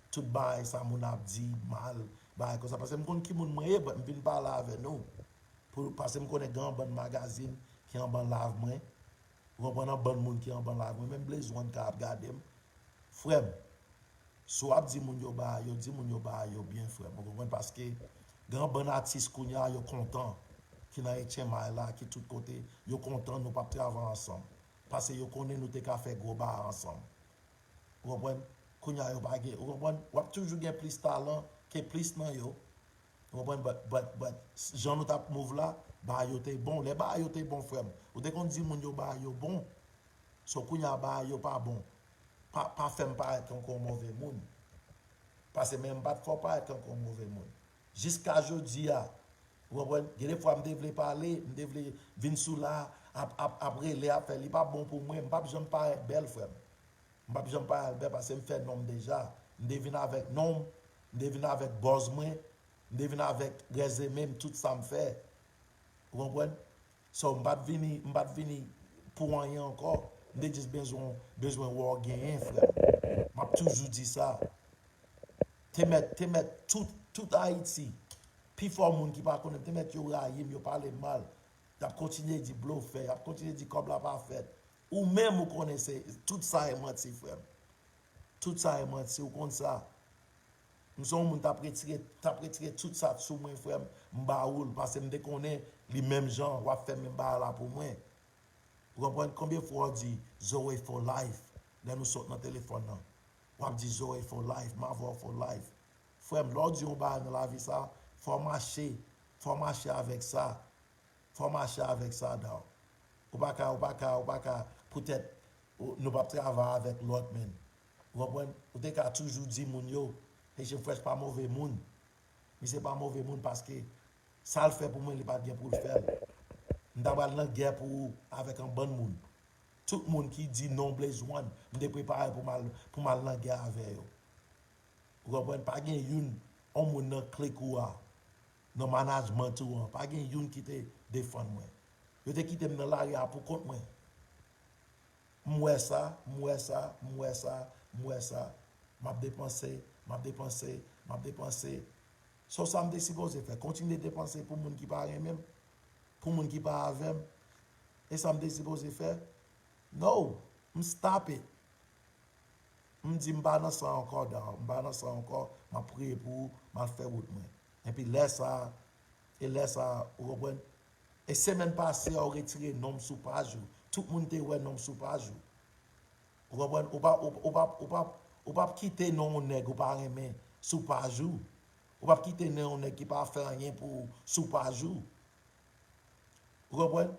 Tout bagay sa moun ap di mal, bagay konsa. Paske m konn ki moun mwen ye, but m vin pale avè nou. Pou, paske m konnen gen yon bann magazin ki anban live mwen. Ou konprann? Yon bann moun ki anban live mwen. Menm Blaze One ka ap gade m. Frè m, si w ap di moun yo bagay yo, di moun yo bagay yo byen, frè m. Ou konprann? Paske gen yon bann atis kounye a yo kontan ki nan H M I la, ki tout kote, yo kontan nou p ap travay ansanm. Paske yo konnen nou te ka fè gwo bagay ansanm. Ou konprann? Kounye a yo pa gen, ou konprann? W ap toujou gen plis talan ke plis nan yo. Ou konprann? But, but, but, jan nou t ap move la, bagay yo te bon. Lè bagay yo te bon, frè m, ou te konn di moun yo bagay yo bon. So, kounye a bagay yo pa bon. Pa, pa fè m parèt tankou yon move moun. Paske men m pa t fè w parèt tankou yon move moun. Jiska jodi a, ou konprann? Gen de fwa m te vle pale, m te vle vin sou la, ap, ap, ap rele, ap fè, li pa bon pou mwen, m p ap janm parèt bèl, frè m. M p ap janm parèt bèl paske m fè non m deja. M te vin avèk non m, m te vin avèk buzz mwen, m te vin avèk rezimen m, tout sa m fè. Ou konprann? So, m pa t vini, m pa t vini pou anyen ankò. M te jis bezwen, bezwen wè w genyen, frè m. M ap toujou di sa. Te mèt, te mèt tout, tout Ayiti, pifò moun ki pa konnen m, te mèt yo rayi m, yo pale m mal. Y ap kontinye di blofè, y ap kontinye di kòb la pa fèt. Ou menm ou konnen se, tout sa e manti, frè m. Tout sa e manti, ou konn sa. M se yon moun t ap retire, t ap retire tout sa t sou mwen, frè m, m ba ou l, paske m te konnen li menm jan, w ap fè menm bagay la pou mwen. Ou konprann? Konbyen fwa w di Zoe for life lè nou sot nan telefòn nan? W ap di Zoe for life, m avè w for life. Frè m, lè w di yon bagay nan lavi sa, fò w mache, fò w mache avèk sa. Fò w mache avèk sa, dawg. Ou pa ka, ou pa ka, ou pa ka, poutèt ou- nou p ap travay avèk lòt, menn. Ou konprann? Ou te ka toujou di moun yo, Haitian Fresh pa move moun. Misye pa move moun paske sa l fè pou mwen, li pa t gen pou l fè l. M ta pral nan gè pou ou avèk yon bann moun. Tout moun ki di non Blaze One, m te prepare pou m al, pou m al nan gè avè yo. Ou konprann? Pa gen youn, yon moun nan klik ou a, nan management ou an, pa gen youn ki te defann mwen. Yo te kite m nan lari a pou kont mwen. M wè sa, m wè sa, m wè sa, m wè sa. M ap depanse, m ap depanse, m ap depanse. So sa m te sipoze fè? Kontinye depanse pou moun ki pa renmen m? Pou moun ki pa avè m? E sa m te sipoze fè? No, m stop it. M di m pa nan sa ankò, dawg. M pa nan sa ankò. M ap priye pou ou, m al fè wout mwen. Epi lè sa, e lè sa, ou konprann? E semèn pase a, ou retire non m sou paj ou. Tout moun te wè non m sou paj ou. Ou konprann? Ou pa, ou, ou pa, ou pa, ou p ap kite non yon nèg ou pa renmen sou paj ou. Ou p ap kite non yon nèg ki pa fè anyen pou ou sou paj ou. Ou konprann?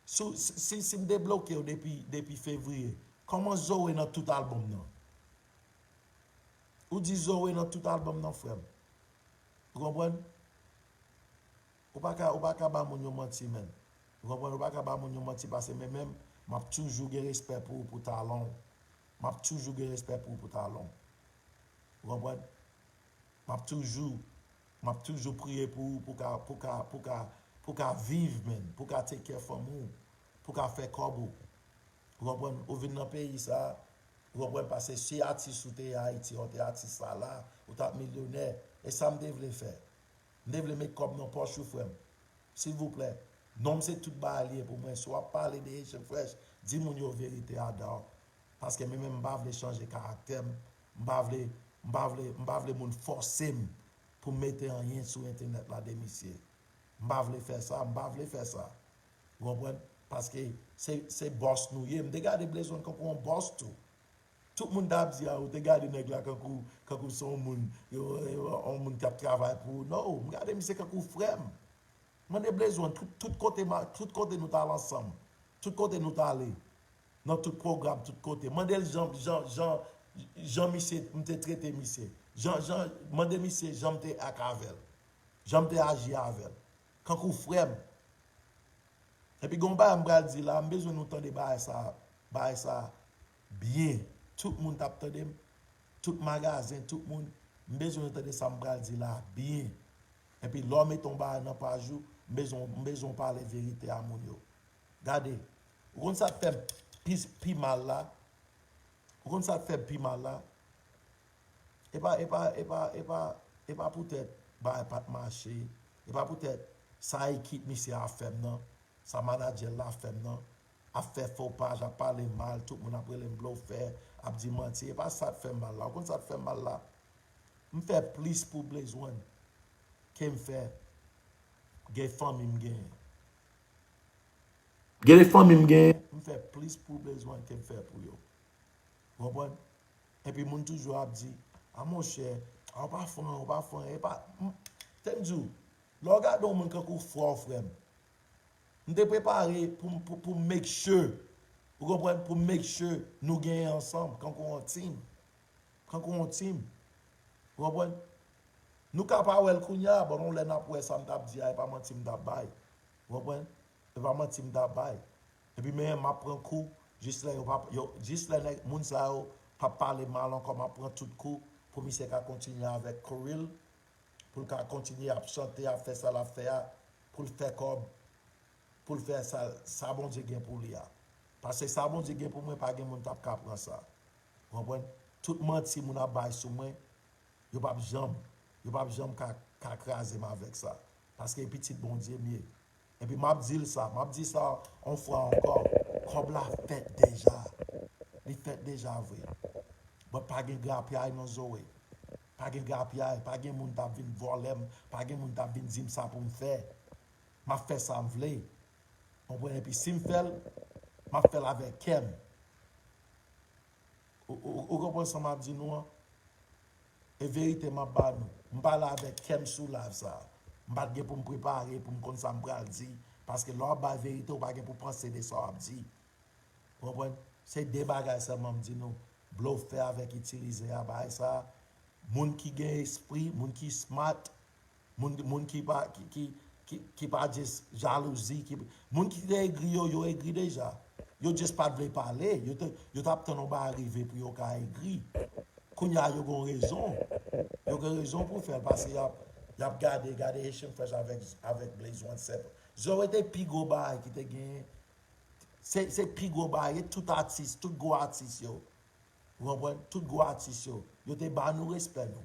Si, si, si, si m debloke w depi, depi fevriye, kòman Zoe nan tout albòm nan? Ou di Zoe nan tout albòm nan, frè m. Ou konprann? Ou pa ka, ou pa ka ba moun yo manti, menn. Ou konprann? Ou pa ka ba moun yo manti, paske men menm, m ap toujou gen respè pou ou, pou talan w. M ap toujou gen respè pou ou, pou talan w. Ou konprann? M ap toujou, m ap toujou priye pou ou, pou ka, pou ka, pou ka, pou ka viv, menn, pou ka take care fanmi w, pou ka fè kòb ou. Ou konprann? Ou vin nan peyi sa, ou konprann? Paske si atis ou te ye Ayiti, ou te atis sa la, ou t ap milyonè. E sa m te vle fè. M te vle met kòb nan pòch ou, frè m. Silvouplè. Non m se tout bagay li ye pou mwen. Si w ap pale de Haitian Fresh, di moun yo verite a, dawg. Paske mwen menm, m pa vle chanje karaktè m. M pa vle, m pa vle, m pa vle moun fòse m pou m mete anyen sou entènèt la de misye. M pa vle fè sa, m pa vle fè sa. Ou konprann? Paske se, se bòs nou ye. M te gade Blaze One kankou yon bòs tou. Tout moun t ap di, a, ou te gade nèg la kankou, kankou se yon moun, yo, yo, yon moun k ap travay pou ou. No, m gade misye kankou frè m. Mande Blaze One, tout, tout kote, ma- tout kote nou t al ansanm. Tout kote nou t ale. Nan tout pwogram, tout kote. Mande l jan, jan, jan, jan misye, m te trete misye. Jan, jan, mande misye jan m te ak avè l. Jan m te aji avè l. Kankou frè m. Epi gen yon bagay m pral di la, m bezwen nou tande bagay sa, bagay sa byen. Tout moun t ap tande m, tout magazen, tout moun, m bezwen nou tande sa m pral di la byen. Epi lè w mete yon bagay nan paj ou, m bezwen, m bezwen w pale verite a moun yo. Gade, ou konn sa k fè m pi, pi mal la? Ou konn sa k fè m pi mal la? E pa, e pa, e pa, e pa, e pa poutèt bagay pa t mache. E pa poutèt sa ekip misye a fè m nan, sa manadjè l la fè m nan, ap fè fo paj, ap pale m mal, tout moun ap rele m blofè, ap di manti. E pa sa k fè m mal la. Ou konn sa k fè m mal la? M fè plis pou Blaze One ke m fè gen fanmi m genyen. Gen de fanmi m genyen, m fè plis pou Blaze One ke m fè pou yo. Ou konprann? Epi moun toujou ap di, a monchè, a w pa fè anyen, w pa fè anyen, e pa. M- Te m di w, lè w gade yon moun kankou frè w, frè m, m te prepare pou, pou, pou make sure, ou konprann, pou make sure nou genyen ansanm, kankou yon team. Kankou yon team. Ou konprann? Nou ka pa wè l kounye a, but yon lè n ap wè sa m t ap di a, e pa manti m t ap bay. Ou konprann? E pa manti m t ap bay. Epi men m ap pran kou, jis lè yo pa, yo, jis lè nèg, moun sa yo p ap pale mal ankò, m ap pran tout kou pou misye ka kontinye avèk career l, pou l ka kontinye ap chante, ap fè sa l ap fè a, pou l fè kòb, pou l fè sa, sa Bondye gen pou li a. Paske sa Bondye gen pou mwen, pa gen moun k ap ka pran sa. Ou konprann? Tout manti moun ap bay sou mwen, yo p ap janm, yo p ap janm ka, ka kraze m avèk sa. Paske e pitit Bondye m ye. Epi m ap di l sa, m ap di sa yon fwa ankò, kòb la fèt deja. Li fèt deja vre. But pa gen grapyay nan Zoe. Pa gen grapyay, pa gen moun t ap vin vòlè m, pa gen moun t ap vin di m sa pou m fè. M ap fè sa m vle. Konprann? Epi si m fè l, m ap fè l avèk kè m. Ou, ou, ou konprann sa m ap di nou an? E verite m ap ba nou. M pale avèk kè m sou live sa. M pa t gen pou m prepare pou m konn sa m pral di. Paske lè w ap bay verite, ou pa gen pou panse de sa w ap di. Ou konprann? Se de bagay sèlman m di nou. Blofè avèk itilize a, bagay sa. Moun ki gen espri, moun ki smart, moun, moun ki pa, ki, ki, ki, ki pa just jalouzi, ki, moun ki te egri yo, yo egri deja. Yo just pa t vle pale, yo te, yo t ap tann yon bagay rive pou yo ka egri. Kounye a, yo gen rezon. Yo gen rezon pou fè l, paske y ap, y ap gade, gade Haitian Fresh avèk, avèk Blaze One Seven. Zoe te pi gwo bagay ki te genyen. Se, se pi gwo bagay, e tout atis, tout gwo atis yo. Ou konprann? Tout gwo atis yo, yo te ba nou respè nou.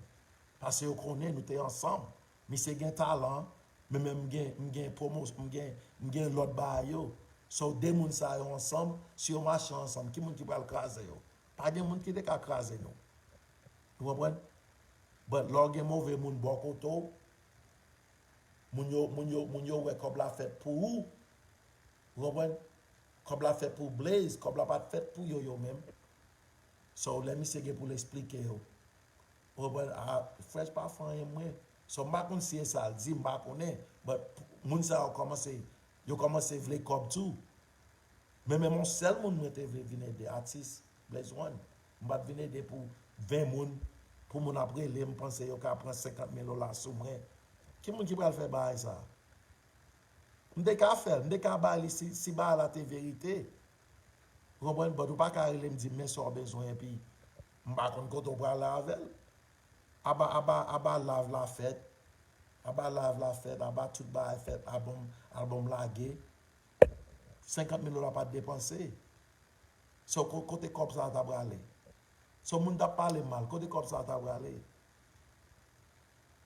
Paske yo konnen nou te ansanm. Misye gen talan, men menm m gen, m gen pwomos-, m gen, m gen lòt bagay yo. So, de moun sa yo ansanm, si yo mache ansanm, ki moun ki pral kraze yo? Pa gen moun ki te ka kraze nou. Ou konprann? But lè w gen move moun bò kote w, moun yo, moun yo, moun yo wè kòb la fèt pou ou. Ou konprann? Kòb la fèt pou Blaze, kòb la pa t fèt pou yo, yo menm. So, lè misye gen pou l eksplike yo. Ou konprann? A, Fresh pa fè anyen mwen. So, m pa konn si e sa l di, m pa konnen. But moun sa yo kòmanse, yo kòmanse vle kòb tou. Men menm yon sèl moun mwen te vle vin ede, atis Blaze One. M pa t vin ede pou ven moun, pou moun ap rele m, panse yo ka pran senkant mil dola sou mwen. Ki moun ki pral fè bagay sa? M te ka fè l, m te ka bay li si, si bagay la te verite. Ou konprann? But ou pa ka rele m di m men sa w bezwen epi m pa konn kote w prale avè l. Aba, aba, aba live la fèt. Aba live la fèt, aba tout bagay fèt, album, album lage. Senkant mil dola pa t depanse. So, ko- kote kòb sa a ta prale? So, moun t ap pale mal, kote kòb sa a ta prale?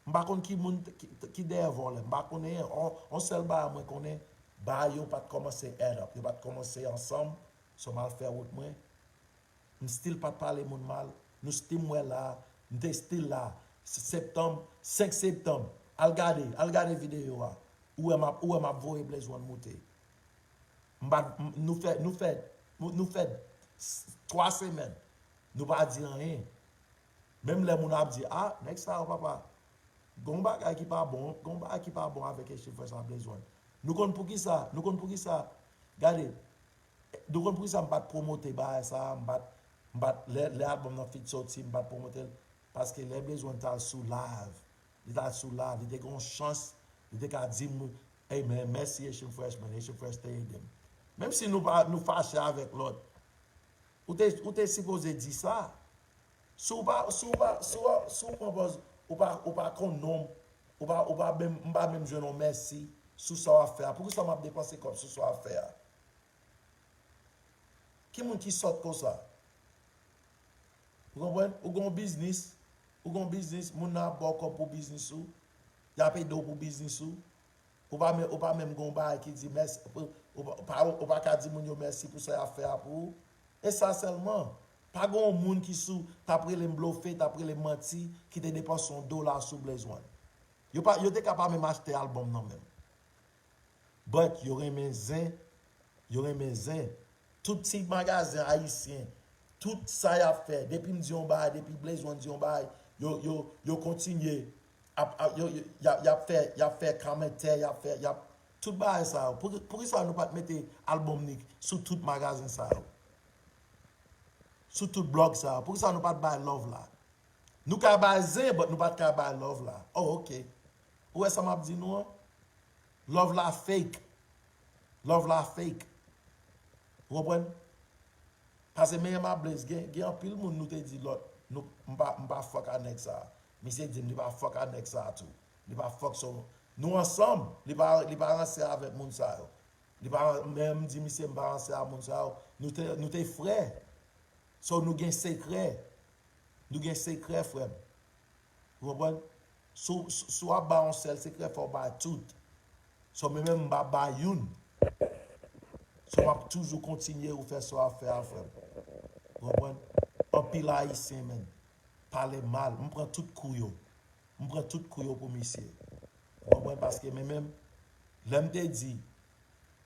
M pa konn ki moun t- ki, ki dèyè vòlè, m pa konnen, on, on sèl bagay mwen konnen, bagay yo pa t kòmanse add up, yo pa t kòmanse ansanm, so m al fè wout mwen, m still pa t pale moun mal, nou still m wè la, m te still la, septanm, senk septanm, al gade, al gade videyo a, ou wè m ap, ou wè m ap voye Blaze One moute. M pa, m- nou fè, nou fè, nou nou fè s- twa semèn, nou pa di anyen. Menm lè moun ap di, ah, nèg sa yo papa, gon bagay ki pa bon, gon bagay ki pa bon avèk Haitian Fresh ak Blaze One. Nou konn poukisa, nou konn poukisa, gade, nou konn poukisa m pa t pwomote bagay sa, m pa t, m pa t, lè, lè albòm nan fin soti, m pa t pwomote l, paske lè Blaze One t al sou live, li t al sou live, li te gen yon chans, li te ka di moun, hey man, mèsi Haitian Fresh, man, Haitian Fresh te ede m. Menm si nou pa, nou fache avèk lòt, ou te, ou te sipoze di sa. Si w pa, si w pa, si w, si w pran pòz, ou pa, ou pa konn non m, ou pa, ou pa menm, m pa menm jwenn yon mèsi sou sa w ap fè a. Poukisa m ap depanse kòb sou sa w ap fè a? Ki moun ki sòt konsa? Ou konprann? Ou gen yon biznis, ou gen yon biznis, moun nan ap ba w kòb pou biznis ou, y ap ede w pou biznis ou. Ou pa menm, ou pa menm gen yon bagay ki di mèsi, ou, ou, pa- ou pa ka di moun yo mèsi pou sa y ap fè a pou ou. E sa sèlman. Pa gen yon moun ki sou, t ap rele m blofe, t ap rele m manti, ki te depanse yon dola sou Blaze One. Yo pa, yo te ka pa menm achte albòm nan menm. But yo renmen zen, yo renmen zen. Tout ti magazen ayisyen, tout sa y ap fè, depi m di yon bagay, depi Blaze One di yon bagay, yo, yo, yo kontinye ap, ap, yo, yo, y ap, y ap fè, y ap fè kòmantè, y ap fè, y ap, tout bagay sa yo. Pou, poukisa nou pa t mete albòm ni sou tout magazen sa yo? Sou tout blòg sa yo? Poukisa nou pa t bay love la? Nou ka bay zen, but nou pa t ka bay love la. Oh, ok. Ou wè sa m ap di nou an? Love la fake. Love la fake. Ou konprann? Paske men M A Blaze, gen, gen anpil moun nou te di lòt, nou, m pa, m pa fuck a nèg sa. Misye di m li pa fuck a nèg sa tou. Li pa fuck so. Nou ansanm, li pa, li pa ranse avèk moun sa yo. Li pa, men m di misye m pa ranse a moun sa yo. Nou te, nou te frè. So nou gen sekrè. Nou gen sekrè, frè m. Ou konprann? Si w, si w ap bay yon sèl sekrè, fò w bay tout. So, mwen menm, m pa bay youn. So, m ap toujou kontinye ou fè sa w ap fè a, frè m. Ou konprann? Anpil Ayisyen, menm, pale mal. M pran tout kou yo. M pran tout kou yo pou misye. Ou konprann? Paske mwen menm, lè m te di,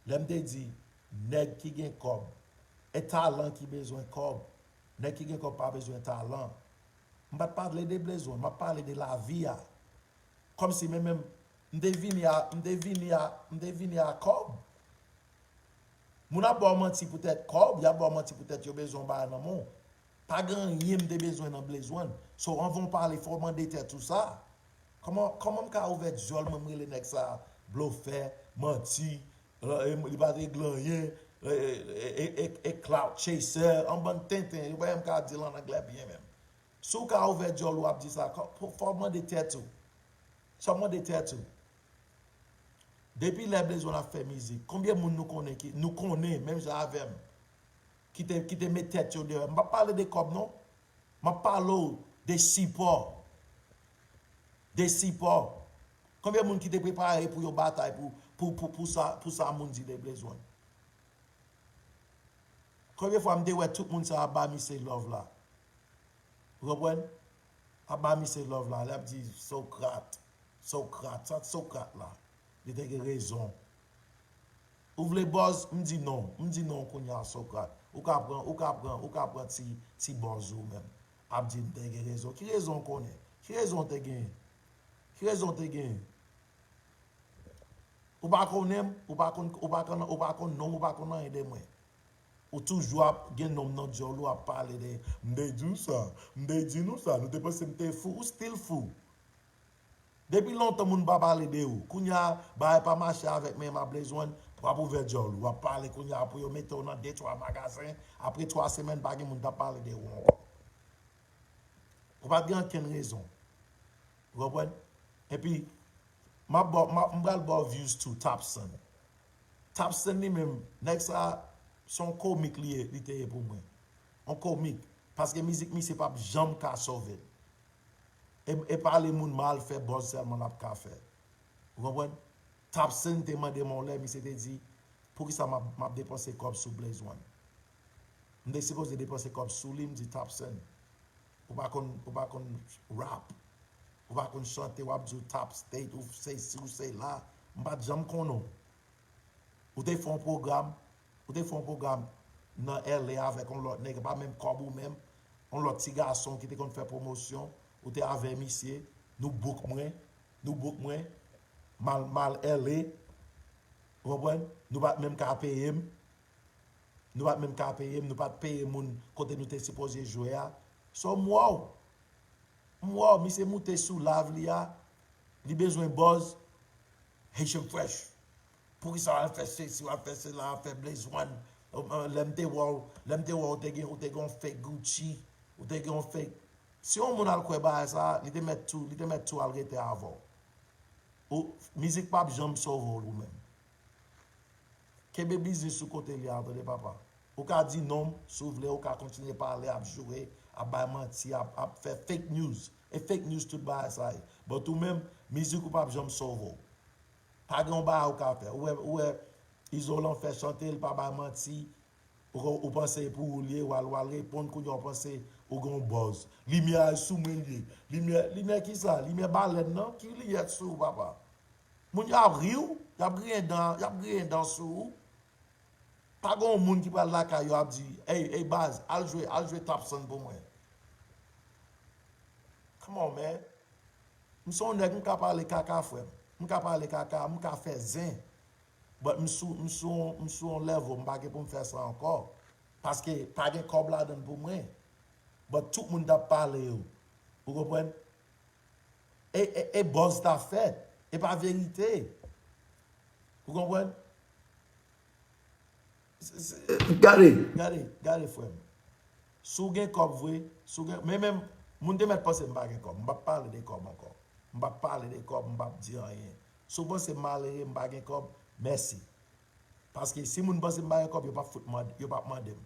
lè m te di, nèg ki gen kòb, e talan ki bezwen kòb, nèg ki gen kòb pa bezwen talan. M pa t pale de Blaze One, m ap pale de lavi a. Kòmsi mwen menm, m te vini a, m te vini a, m te vini a kòb. Moun ap ba w manti poutèt kòb, y ap ba w manti poutèt yo bezwen yon bagay nan men w. Pa gen anyen m te bezwen nan Blaze One. So, anvan w pale, fò w mande tèt ou sa. Kòman, kòman m ka ouvè dyòl mwen, m rele nèg sa blofè, manti, e, e, li pa t regle anyen, e, e, e, e, e clout chaser, yon bann tenten, yo pa menm ka di l an anglè byen menm. Si w ka ouvè dyòl ou ap di sa, kò- fò, fò w mande tèt ou. Fò w mande tèt ou. Depi lè Blaze One ap fè mizik, konbyen moun nou konnen ki, nou konnen, menm jan avè m, ki te, ki te met tèt yo deyò? M p ap pale de kòb, non. M ap pale w de sipò. De sipò. Konbyen moun ki te prepare pou yo batay pou, pou, pou, pou sa, pou sa moun di de Blaze One? Konbyen fwa m te wè tout moun sa ap ba misye love la? Ou konprann? Ap ba misye love la, lè ap di Socrate, Socrate, sa Socrate la, li te gen rezon. Ou vle buzz? M di non, m di non kounye a Socrate. Ou ka pran, ou ka pran, ou ka pran ti, ti buzz ou menm. Ap di m te gen rezon. Ki rezon w konnen? Ki rezon w te genyen? Ki rezon w te genyen? Ou pa konnen m, ou pa konn, ou pa konn, ou pa konn non m, ou pa konn anyen de mwen. Ou toujou ap gen non m nan dyòl ou, ap pale de, m te di w sa, m te di nou sa, nou te panse m te fou, ou still fou. Depi lontan moun pa pale de ou. Kounye a, bagay pa mache avèk men m ap Blaze One, w ap ouvè dyòl ou, w ap pale kounye a pou yo mete w nan de twa magazen, apre twa semèn pa gen moun k ap pale de ou ankò. Ou pa t gen okenn rezon. Ou konprann? Epi, m ap ba w, m ap, m pral ba w views tou, Tapson. Tapson li menm, nèg sa, Se yon komik li ye, li te ye pou mwen. Yon komik. Paske mizik misye p ap janm ka sove l. E, e pale moun mal, fè buzz sèlman l ap ka fè. Ou konprann? Tapson te mande m yon lè, misye te di, "Poukisa m ap, m ap depanse kòb sou Blaze One?" M te sipoze depanse kòb sou li, m di, "Tapson, ou pa konn, ou pa konn rap. Ou pa konn chante, w ap di w top state, ou se si, ou se la." M pa t janm konnen w. Ou te fè yon pwogram, ou te fè yon pwogram nan L A avèk yon lòt nèg, pa menm kòb ou menm, yon lòt ti gason ki te konn fè pwomosyon, ou te avè misye, nou book mwen, nou book mwen, m al, m al L A, ou konprann? Nou pa t menm ka peye m, nou pa t menm ka peye m, nou pa t peye moun kote nou te sipoze jwe a. So, m wè w, m wè w, misye moute sou live li a, li bezwen buzz, Haitian Fresh. Poukisa w al fè sesi, w al fè sela, w al fè Blaze One? Lè m te wè w, lè m te wè w, ou te gen, ou te gen yon fake Gucci, ou te gen yon fake. Si yon moun al kwè bagay sa, li te mèt tou, li te mèt tou al rete avè w. Ou, mizik p ap janm sove w ou menm. Kenbe biznis ou kote li a, tande papa. Ou ka di non m, si w vle, ou ka kontinye pale, ap joure, ap bay manti, ap, ap fè fake news. E fake news tout bagay sa ye. But ou menm, mizik ou p ap janm sove w. Pa gen yon bagay ou ka fè. Ou wè, ou wè Izolan fè chante, li pa bay manti. Ou, ou panse e pou ou li ye, w al, w al reponn, kounye a w panse ou gen yon buzz. Limyè a sou mwen li ye. Limyè, limyè kisa? Limyè balèn nan? Ki limyè sou ou, papa? Moun yo ap ri w, y ap griyen dan, y ap griyen dan sou ou. Pa gen yon moun ki pral lakay yo ap di, "Ey, ey, baz, al jwe, al jwe Tapson pou mwen." Come on, man. M se yon nèg, m ka pale kaka, frè m. M ka pale kaka, m ka fè zen. But m sou, m sou, m sou yon level, m pa gen pou m fè sa ankò. Paske pa gen kòb ladan l pou mwen. But tout moun t ap pale yo. Ou konprann? E, e, e buzz t ap fèt. E pa verite. Ou konprann? Se, se, gade, gade, gade, frè m. Si w gen kòb vre, si w gen, men menm, moun te mèt panse m pa gen kòb. M p ap pale de kòb ankò. M p ap pale de kòb, m p ap di anyen. Si w panse m malere, m pa gen kòb, mèsi. Paske si moun panse m pa gen kòb, yo p ap fout mande, yo p ap mande m.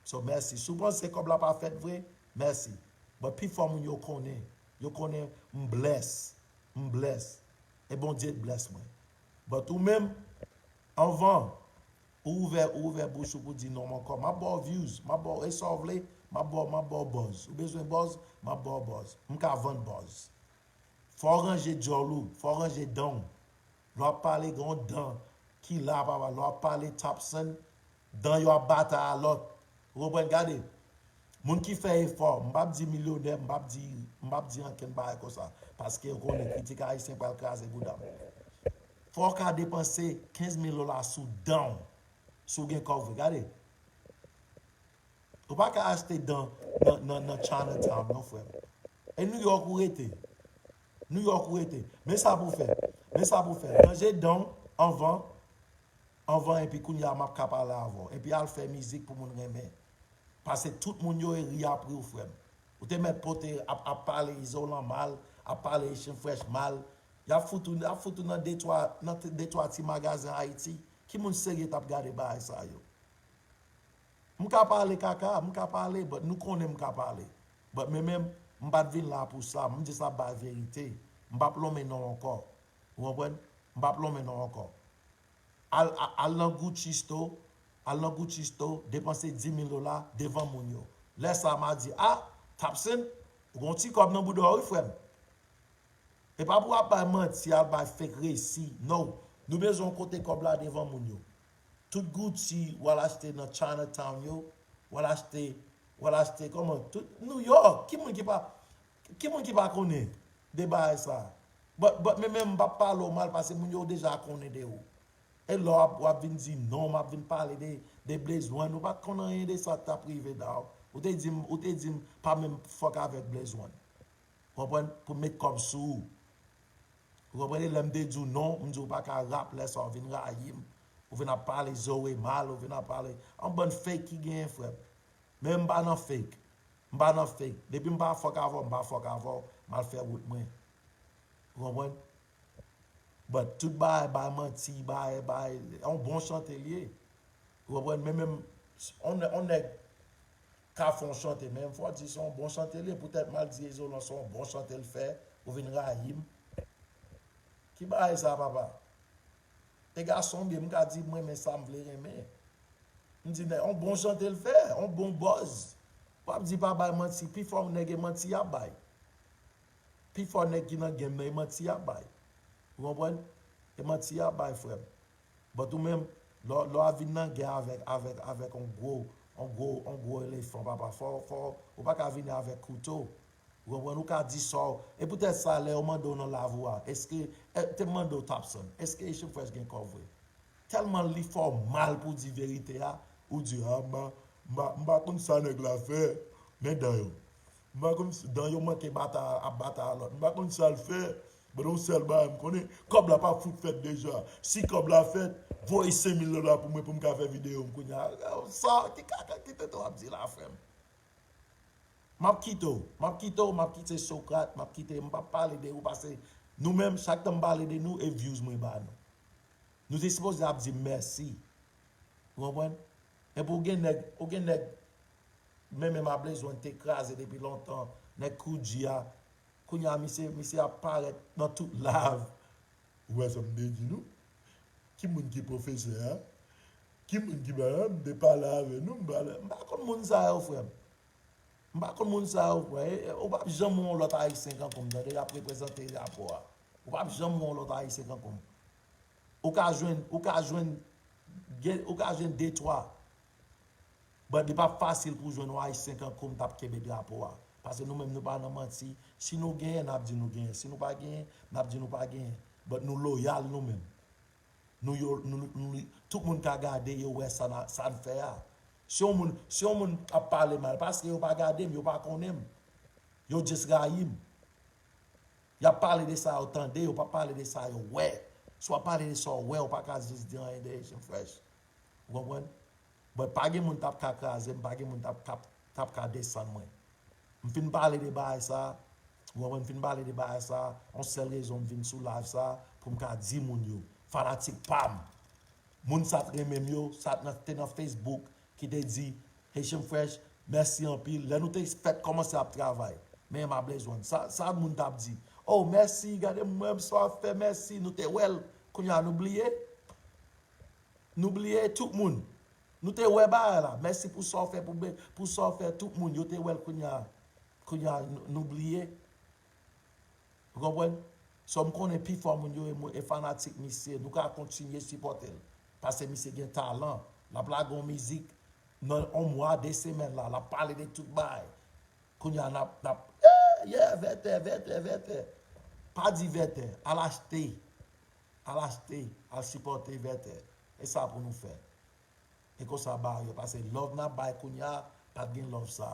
So, mèsi. Si w panse kòb la pa fèt vre, mèsi. But pifò moun yo konnen. Yo konnen m bless. M bless. E Bondye t bless mwen. But ou menm, anvan, ou ouvè, ou ouvè bouch ou pou di non m ankò. M ap ba w views, m ap ba w, e sa w vle, m ap ba w, m ap ba w buzz. Ou bezwen buzz, m ap ba w buzz. M ka vann buzz. Fò w ranje djòl ou, fò w ranje dan w. Lè w ap pale, gen yon dan ki la, papa. Lè w ap pale Tapson, dan yo ap batay a lòt. Ou konprann? Gade, moun ki fè efò, m p ap di milyonè, m p ap di, m p ap di ankenn bagay konsa. Paske ou konnen kritik ayisyen pral kraze bouda m. Fò w ka depanse kenz mil dola sou dan w, si w gen kòb vre. Gade, ou pa ka achte dan nan, nan, nan Chinatown, non, frè m. E New York ou rete. New York ou rete. Men sa pou fè. Men sa pou fè. Ranje dan w anvan, anvan, epi kounye a m ap ka pale avè w. Epi al fè mizik pou moun renmen. Paske tout moun yo e ri apre w, frè m. Ou te mèt pote, ap, ap pale Izolan mal, ap pale Haitian Fresh mal. Y ap fout ou, y ap fout ou nan de twa, nan de twa ti magazen Ayiti. Ki moun serye t ap gade bagay sa yo? M ka pale kaka, m ka pale, but nou konnen m ka pale. But men menm, m pa t vin la pou sa, m just ap bay verite. M p ap lonmen non w ankò. Ou konprann? M p ap lonmen non w ankò. Al, a- al nan Gucci Store, al nan Gucci Store, depanse dis mil dola devan moun yo. Lè sa a, m a di, "Ah, Tapson, ou gon ti kòb nan bouda w, wi, frè m." E pa pou w ap bay manti, al bay fake resi. No. Nou bezwen w kote kòb la devan moun yo. Tout Gucci w al achte nan Chinatown yo, w al achte, w al achte, kòman, tout New York. Ki moun ki pa, ki moun ki pa konnen de bagay sa? But, but men menm m p ap pale w mal paske moun yo deja konnen de ou. E lè w ap, w ap vin di non, m ap vin pale de, de Blaze One, ou pa t konn anyen de sa k t ap rive da w. Ou te di m, ou te di m pa menm fuck avèk Blaze One. Konprann? Pou met kòb sou ou. Ou konprann? E lè m te di w non, m di w pa ka rap, lè sa w vin rayi m. Ou vin ap pale Zoe mal, ou vin ap pale. Yon bann fake ki genyen, frè m. Men m pa nan fake. M pa nan fake. Depi m pa fuck avè w, m pa fuck avè w, m al fè wout mwen. Ou konprann? But tout bagay, bay manti, bay, bay, yon bon chante l ye. Ou konprann? Men menm, on, on nèg ka fè yon chante, men fò di se yon bon chante li ye. Poutèt m al di Izolan se yon bon chante l fè, ou vin rayi m. Ki bagay sa, papa? E gason m ye, m ka di m renmen sa m vle renmen. M di, nèg, yon bon chante l fè, yon bon buzz. W ap di pa bay manti, pifò nèg e manti y ap bay. Pifò nèg ki nan game nan, e manti y ap bay. Ou konprann? E manti y ap bay, frè m. But ou menm, lè, lè w ap vin nan gè avèk, avèk, avèk yon gwo, yon gwo, yon gwo elefan, papa, fò, fò, ou pa ka vini avèk kouto. Ou konprann? Ou ka di sa w, e poutèt sa, lè yo mande w nan live ou a, èske, e, te mande w, Topson, èske Haitian Fresh gen kò vre? Tèlman li fè w mal pou w di verite a, ou di, a, m pa, m pa, m pa konn sa nèg la fè, men dan yo. M pa konn s-, dan yo manke batay, ap batay a lòt. M pa konn sa l fè, men yon sèl bagay m konnen, kòb la pa fout fèt deja. Si kòb la fèt, voye senk mil dola pou mwen pou m ka fè videyo m kounye a. Sa, ki kaka, ki tenten w ap di la, frè m? M ap kite w, m ap kite w, m ap kite Socrate, m ap kite, m p ap pale de ou, paske nou menm, chak tan m pale de nou, e views mwen ba nou. Nou te sipoze ap di m mèsi. Ou konprann? Epi ou gen nèg, ou gen nèg, men menm a bezwen te kraze depi lontan, nèg Koudji a, kounye a misye, misye ap parèt nan tout live. Ou wè sa m te di nou? Ki moun ki pwofesè a? Ki moun ki ba, m te pale avè nou, m pale, m pa konn moun sa yo, frè m. M pa konn moun sa yo, frè. E, e, ou p ap janm wè yon lòt Ayisyen kankou m, tande, y ap reprezante rapò a. Ou p ap janm wè yon lòt Ayisyen kankou m. Ou ka jwenn, ou ka jwenn, gen, ou ka jwenn de, twa. But li p ap fasil pou w jwenn yon Ayisyen kankou m t ap kenbe drapo a. Paske nou menm, nou pa nan manti. Si nou genyen, n ap di nou genyen. Si nou pa genyen, n ap di nou pa genyen. But nou loyal nou menm. Nou yo, nou, nou, tout moun ka gade, yo wè sa n a, sa n fè a. Si yon moun, si yon moun ap pale mal, paske yo pa gade m, yo pa konnen m. Yo just rayi m. Y ap pale de sa yo tande, yo pa pale de sa yo wè. Si w ap pale de sa w wè, ou pa ka just di anyen de Haitian Fresh. Ou konprann? But pa gen moun t ap ka kraze m, pa gen moun t ap, t ap, t ap ka desann mwen. M fin pale de bagay sa, ou konprann, m fin pale de bagay sa, yon sèl rezon m vin sou live sa, pou m ka di moun yo, fanatik pa m, moun sa t renmen m yo, sa t nan, te nan Facebook, ki te di, Haitian Fresh, mèsi anpil. Lè nou te fèk kòmanse ap travay, men m ap bezwen sa, sa moun t ap di, oh, mèsi, gade m, mwen, sa w ap fè, mèsi, nou te wè l, kounye a nou bliye? Nou bliye tout moun. Nou te wè bagay la. Mèsi pou sa w fè, pou, pou sa w fè tout moun. Yo te wè l kounye a. Kounye a, nou, nou bliye. Ou konprann? So, m konnen pifò moun yo e, e fanatik misye. Nou ka kontinye sipòte l. Paske misye gen talan. L ap lage yon mizik nan yon mwa, de semèn la. L ap pale de tout bagay. Kounye a, n ap, n ap, yeah, yeah, vètè, vètè, vètè. Pa di vètè. Al achte. Al achte, al sipòte vètè. E sa pou nou fè. E konsa ba yo, paske love n ap bay kounye a, pa t gen love sa.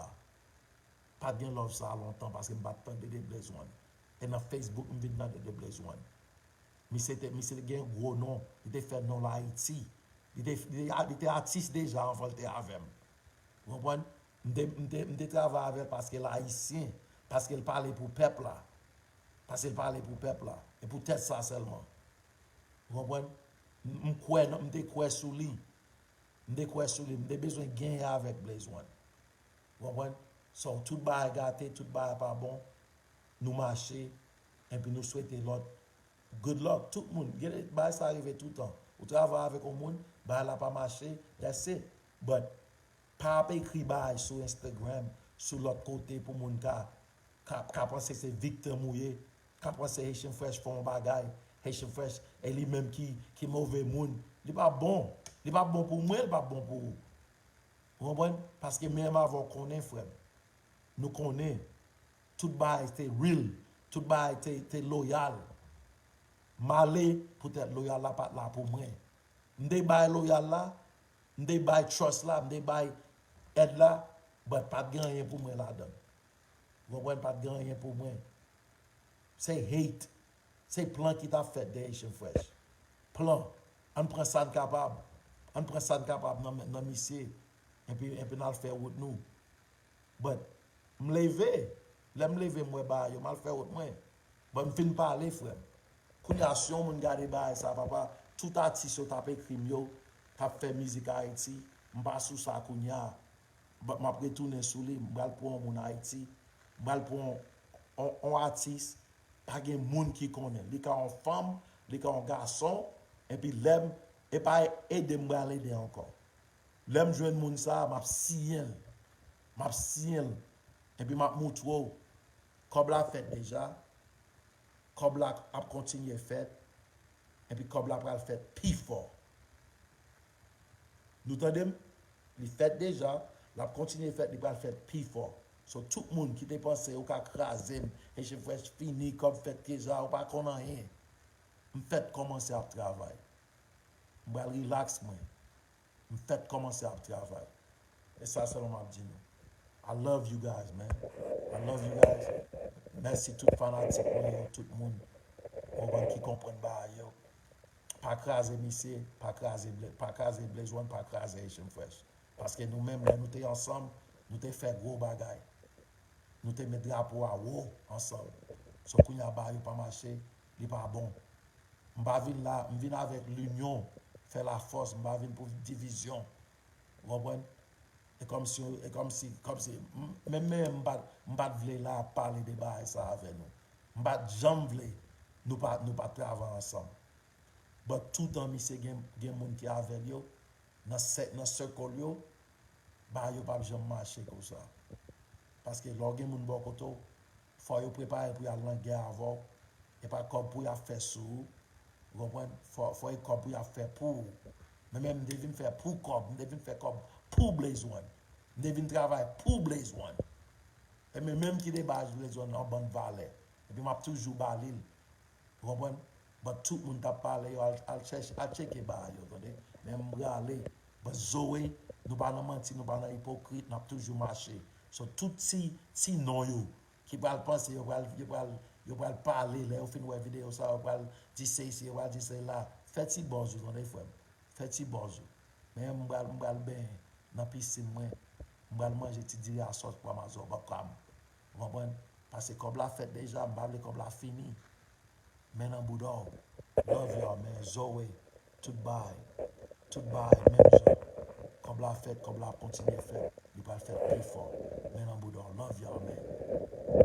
Pa t gen love sa lontan, paske m pa t tande de Blaze One. E nan Facebook, m vin tande de Blaze One. Misye te, misye te gen gwo non, li te fè non l Ayiti. Li te, li te, li te atis deja anvan l te avè m. Ou konprann? M te, m te, m te travay avè l paske l ayisyen, paske l pale pou pèp la. Paske l pale pou pèp la. E pou tèt sa sèlman. Ou konprann? M, m kwè nan, m te kwè sou li. M te kwè sou li. M te bezwen genyen avèk Blaze One. Ou konprann? So, tout bagay gate, tout bagay pa bon. Nou mache, epi nou swete lòt good luck. Tout moun, gen de bagay sa rive toutan. Ou travay avèk yon moun, bagay la pa mache, that's it. But, pa ap ekri bagay sou Instagram, sou lòt kote pou moun ka, ka, ka panse se viktim ou ye, ka panse Haitian Fresh fè yon bagay, Haitian Fresh, e li menm ki, ki move moun. Li pa bon. Li pa bon pou mwen, li pa bon pou ou. Ou konprann? Paske menm avè w konnen, frè m. Nou konnen. Tout bagay te real. Tout bagay te, te loyal. M ale, poutèt loyal la pa t la pou mwen. M te bay loyal la, m te bay trust la, m te bay èd la, but pa t gen anyen pou mwen ladan l. Ou konprann? Pa t gen anyen pou mwen. Se hate. Se plan ki t ap fèt de Haitian Fresh. Plan. Ann pran sa n kapab. Ann pran sa n kapab nan, nan misye. Epi, epi n al fè wout nou. But, m leve. Lè m leve, m wè bagay yo, m al fè wout mwen. But, m fin pale, frè m. Kounye a, si yon moun gade bagay sa, papa, tout atis yo t ap ekri m yo, k ap fè mizik Ayiti, m pa sou sa kounye a. But m ap retounen sou li, m pral pran yon moun Ayiti, m pral pran yon, yon, yon atis, pa gen moun ki konnen. Li ka yon fanm, li ka yon gason, epi lè m, e pa ede m pral ede ankò. Lè m jwenn moun sa a, m ap siyen l. M ap siyen l. Epi m ap moutre w. Kòb la fèt deja. Kòb la ap kontinye fèt. Epi kòb la pral fèt pi fò. Nou tande m? Li fèt deja, l ap kontinye fèt, li pral fèt pi fò. So, tout moun ki te panse ou ka kraze m, Haitian Fresh fini, kòb fèt deja, ou pa konn anyen. M fèt kòmanse ap travay. M pral relax mwen. M fèt kòmanse ap travay. E sa sèlman m ap di nou. I love you guys, man. I love you guys. Mèsi tout fanatik mwen yo, tout moun. Ou konprann ki konprann bagay yo. Pa kraze misye, pa kraze Blaze, pa kraze Blaze One, pa kraze Haitian Fresh. Paske nou menm, lè nou te ansanm, nou te fè gwo bagay. Nou te met drapo a wo ansanm. So kounye a bagay yo pa mache, li pa bon. M pa vin la, m vin avèk linyon, fè lafòs, m pa vin pou divizyon. Ou konprann? E kòmsi, e kòmsi, kòmsi, m- menm, menm m pa, m pa t vle la ap pale de bagay sa avè nou. M pa t janm vle nou pa, nou pa t travay ansanm. But toutan misye gen, gen moun ki avè l yo, nan sè, nan circle yo, bagay yo p ap janm mache konsa. Paske lè w gen moun bò kote w, fò yo prepare pou y al nan gè avè w. E pa kòb pou y ap fè sou ou. Ou konprann? Fò, fò e kòb pou y ap fè pou ou. Men menm m te vin fè pou kòb, m te vin fè kòb pou Blaze One. M te vin travay pou Blaze One. E men menm ki te ba Blaze One yon bann valè. Epi m ap toujou ba li l. Ou konprann? But tout moun t ap pale yo, al, al chèche, al tcheke bagay yo, tande? Men m prale. But Zoe, nou pa nan manti, nou pa nan ipokrit, n ap toujou mache. So, tout ti, ti non yo, ki pral panse, yo pral, yo pral, yo pral pale, lè yo fin wè videyo sa, yo pral di se isi, yo pral di se la. Fè ti buzz ou, tande, frè m? Fè ti buzz ou. Men m pral, m pral benyen nan pisin mwen. M pral manje ti diri a sòs pwa mazòbòkam. Ou konprann? Paske kòb la fèt deja, m pa vle kòb la fini. Men nan bouda w. Love y'all, man. Zoe, tout bagay. Tout bagay, menm jan. Kòb la fèt, kòb la ap kontinye fèt. Li pral fèt pi fò. Men nan bouda w. Love y'all, man.